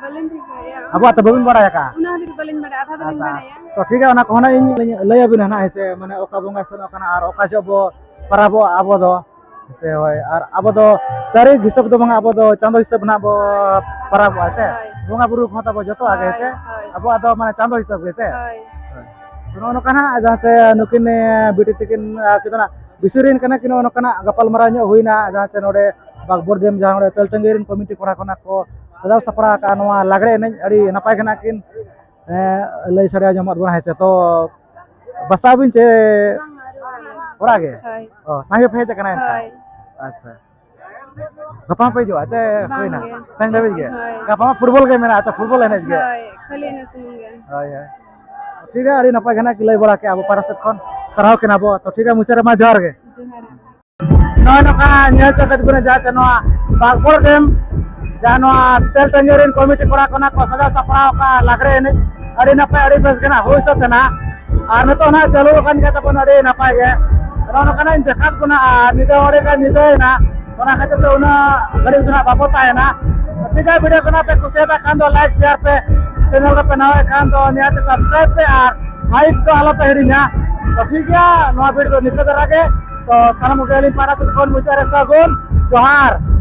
ᱵᱟᱹᱞᱤᱧ ᱴᱷᱤᱠᱟᱹᱭᱟ᱾ ᱟᱵᱚᱣᱟᱜ ᱛᱚ ᱵᱟᱹᱵᱤᱱ ᱵᱟᱲᱟᱭ ᱟᱠᱟᱫᱼᱟ? ᱩᱱᱟᱹᱜ ᱦᱟᱹᱵᱤᱡ ᱫᱚ ᱵᱟᱹᱞᱤᱧ ᱵᱟᱲᱟᱭᱟ, ᱟᱫᱷᱟ ᱫᱚᱞᱤᱧ ᱟᱪᱪᱷᱟ᱾ ᱵᱟᱲᱟᱭᱟ᱾ ᱛᱚ ᱴᱷᱤᱠ ᱜᱮᱭᱟ, ᱚᱱᱟ ᱠᱚᱦᱚᱸ ᱱᱟᱜ ᱤᱧ ᱞᱟᱹᱭ ᱟᱹᱵᱤᱱᱟ ᱱᱟᱜ, ᱦᱮᱸ ᱥᱮ, ᱢᱟᱱᱮ ᱚᱠᱟ ᱵᱚᱸᱜᱟ ᱥᱮᱱᱚᱜ ᱠᱟᱱᱟ ᱟᱨ ᱚᱠᱟ ᱡᱚᱦᱚᱜ ᱵᱚ ᱯᱟᱨᱟᱵᱚᱜᱼᱟ ᱟᱵᱚ ᱫᱚ, ᱦᱮᱸ ᱥᱮ, ᱦᱳᱭ᱾ ᱟᱨ ᱟᱵᱚ ᱫᱚ ᱛᱟᱹᱨᱤᱠᱷ ᱦᱤᱥᱟᱹᱵ ᱫᱚ ᱵᱟᱝᱟ, ᱟᱵᱚ ᱫᱚ ᱪᱟᱸᱫᱳ ᱦᱤᱥᱟᱹᱵ ᱱᱟᱜ ᱵᱚ ᱯᱟᱨᱟᱵᱚᱜᱼᱟ, ᱥᱮ? ᱦᱳᱭ᱾ ᱵᱚᱸᱜᱟ ᱵᱩᱨᱩ ᱠᱚᱦᱚᱸ ᱛᱟᱵᱚ ᱡᱚᱛᱚᱣᱟᱜ ᱜᱮ, ᱦᱳᱭ, ᱥᱮ? ᱦᱳᱭ᱾ ᱟᱵᱚᱣᱟᱜ ᱫᱚ ᱢᱟᱱᱮ ᱪᱟᱸᱫᱳ ᱦᱤᱥᱟᱹᱵ ᱜᱮ, ᱥᱮ? ᱦᱳᱭ᱾ ᱦᱳᱭ᱾ ᱱᱚᱜᱼᱚ ᱱᱚᱝᱠᱟ ᱱᱟᱜ ᱡᱟᱦᱟᱸ ᱥᱮ ᱱᱩᱠᱤᱱ, ᱮ, ᱵᱤᱴᱤ ᱛᱟᱹᱠᱤᱱ, ᱮ, ᱠᱤᱱ ᱫᱚ ᱱᱟᱜ ᱵᱤᱥᱩᱭ ᱨᱮᱱ ᱠᱟᱱᱟ ᱠᱤᱱ, ᱱᱚᱜᱼᱚ ᱱᱚᱝᱠᱟᱱᱟᱜ ᱜᱟᱯᱟᱞᱢᱟᱨᱟᱣ ᱧᱚᱜ ᱦᱩᱭᱱᱟ, ᱡᱟᱦᱟᱸ ᱪᱮ ᱱᱚᱰᱮ ᱵᱟᱜᱽᱵᱚᱲ ᱰᱮᱢ, ᱡᱟᱦᱟᱸ ᱱᱚᱰᱮ ᱛᱮᱞᱴᱟᱹᱝᱜᱟᱹ ᱨᱮᱱ ᱠᱚᱢᱤᱴᱤ ᱠᱚᱲᱟ ᱠᱚ ᱱᱟᱜ ᱠᱚ ᱥᱟᱡᱟᱣ ᱥᱟᱯᱲᱟᱣ ᱟᱠᱟᱫᱼᱟ ᱱᱚᱣᱟ ᱞᱟᱜᱽᱲᱮ ᱮᱱᱮᱡ, ᱟᱹᱰᱤ ᱱᱟᱯᱟᱭ ᱜᱮ ᱱᱟᱜ ᱠᱤᱱ, ᱮᱸ, ᱞᱟᱹᱭ ᱥᱟᱰᱮ ᱟᱸᱡᱚᱢᱟᱫ ᱵᱚᱱᱟ, ᱦᱮᱸ ᱥᱮ᱾ ᱛᱚ ᱵᱟᱥᱟᱜ ᱟᱹᱵᱤᱱ ᱪᱮ ᱚᱲᱟᱜ ᱜᱮ? ᱦᱳᱭ᱾ ᱚ, ᱥᱟᱸᱜᱮ ᱯᱮ ᱦᱮᱡ ᱟᱠᱟᱱᱟ ᱮᱱᱠᱷᱟᱱ? ᱦᱳᱭ᱾ ᱟᱪᱪᱷᱟ᱾ ᱜᱟᱯᱟ ᱦᱚᱸ ᱯᱮ ᱦᱤᱡᱩᱜᱼᱟ ᱪᱮ ᱵᱟᱝ ᱦᱩᱭᱱᱟ? ᱜᱮ᱾ ᱛᱮᱦᱮᱧ ᱫᱷᱟᱹᱵᱤᱡ ᱜᱮ? ᱦᱳᱭ᱾ ᱜᱟᱯᱟ ᱢᱟ ᱯᱷᱩᱴᱵᱚᱞ ᱜᱮ ᱢᱮᱱᱟᱜᱼᱟ᱾ ᱟᱪᱪᱷᱟ, ᱯᱷᱩᱴᱵᱚᱞ ᱮᱱᱮᱡ ᱜᱮ? ᱦᱳᱭ, ᱠᱷᱟᱹᱞᱤ ᱤᱱᱟᱹ ᱥᱩᱢᱩᱝ ᱜᱮ᱾ ᱦᱳᱭ, ᱦᱳᱭ᱾ ᱴᱷᱤᱠ ᱜᱮᱭᱟ, ᱟᱹᱰᱤ ᱱᱟᱯᱟᱭ ᱜᱮ ᱱᱟᱜ ᱞᱟᱹᱭ ᱵᱟᱲᱟ ᱠᱮᱫᱼᱟ ᱟᱵᱚ ᱯᱟᱦᱴᱟ ᱥᱮᱫ ᱠᱷᱚᱱ᱾ ᱥᱟᱨᱦᱟᱣ ᱠᱮᱱᱟ ᱵᱚ᱾ ᱛᱚ ᱴᱷᱤᱠ ᱜᱮᱭᱟ, ᱢᱩᱪᱟᱹᱫ ᱨᱮ ᱢᱟ ᱡᱚᱦᱟᱨ ᱜᱮ᱾ ᱡᱚᱦᱟᱨ᱾ ᱱᱚᱜᱼᱚᱭ ᱱᱚᱝᱠᱟ ᱧᱮᱞ ᱪᱚ ᱠᱮᱫ ᱵᱚᱱᱟ ᱡᱟᱦᱟᱸ ᱪᱮ ᱱᱚᱣᱟ ᱵᱟᱜᱽᱵᱚᱲ ᱰᱮᱢ, ᱡᱟᱦᱟᱸ ᱱᱚᱣᱟ ᱛᱮᱞᱴᱟᱹᱝᱜᱟᱹ ᱨᱮᱱ ᱠᱚᱢᱤᱴᱤ ᱠᱚᱲᱟ ᱠᱚ ᱱᱟᱜ ᱠᱚ ᱥᱟᱡᱟᱣ ᱥᱟᱯᱲᱟᱣ ᱟᱠᱟᱫᱼᱟ ᱞᱟᱜᱽᱲᱮ ᱮᱱᱮᱡ᱾ ᱟᱹᱰᱤ ᱱᱟᱯᱟᱭ, ᱟᱹᱰᱤ ᱵᱮᱥ ᱜᱮ ᱱᱟᱜ ᱦᱩᱭ ᱥᱟᱹᱛ ᱮᱱᱟ᱾ ᱟᱨ ᱱᱤᱛᱚᱜ ᱱᱟᱜ ᱪᱟᱹᱞᱩ ᱟᱠᱟᱱ ᱜᱮᱭᱟ ᱛᱟᱵᱚᱱ, ᱟᱹᱰᱤ ᱱᱟᱯᱟᱭ ᱜᱮ᱾ ᱱᱚᱜᱼᱚ ᱱᱚᱝᱠᱟᱱᱟᱜ ᱤᱧ ᱫᱮᱠᱷᱟᱣ ᱵᱚᱱᱟ᱾ ᱟᱨ ᱧᱤᱫᱟᱹ ᱦᱚᱸ ᱟᱹᱰᱤ ᱜᱟᱱ ᱧᱤᱫᱟᱹᱭᱮᱱᱟ, ᱚᱱᱟ ᱠᱷᱟᱹᱛᱤᱨ ᱛᱮ ᱩᱱᱟᱹᱜ ᱜᱷᱟᱹᱲᱤᱡ ᱫᱚ ᱱᱟᱜ ᱵᱟᱵᱚ ᱛᱟᱦᱮᱱᱟ᱾ ᱴᱷᱤᱠ ᱜᱮᱭᱟ, ᱵᱷᱤᱰᱤᱭᱳ ᱠᱚ ᱱᱟᱜ ᱯᱮ ᱠᱩᱥᱤᱭᱟᱫᱟ ᱠᱷᱟᱱ ᱫᱚ ᱞᱟᱭᱤᱠ, ᱥᱮᱭᱟᱨ ᱯᱮ, ᱪᱮᱱᱮᱞ ᱨᱮᱯᱮ ᱱᱟᱣᱟ ᱠᱷᱟᱱ ᱫᱚ ᱱᱤᱦᱟᱹᱛ ᱥᱟᱵᱥᱠᱨᱟᱭᱤᱵ ᱯᱮ ᱟᱨ ᱦᱟᱭᱤᱯ ᱫᱚ ᱟᱞᱚᱯᱮ ᱦᱤᱲᱤᱧᱟ᱾ ᱛᱚ ᱴᱷᱤᱠ ᱜᱮᱭᱟ, ᱱᱚᱣᱟ ᱵᱷᱤᱰᱤᱭᱳ ᱫᱚ ᱱᱤᱝᱠᱟᱹ ᱫᱷᱟᱨᱟ ᱜᱮ᱾ ᱛᱚ ᱥᱟᱱᱟᱢ ᱠᱚᱜᱮ ᱟᱹᱞᱤᱧ ᱯᱟᱦᱴᱟ ᱥᱮᱫ ᱠᱷᱚᱱ ᱢᱩᱪᱟᱹᱫ ᱨᱮ ᱥᱟᱹᱜᱩᱱ ᱡᱚᱦᱟᱨ᱾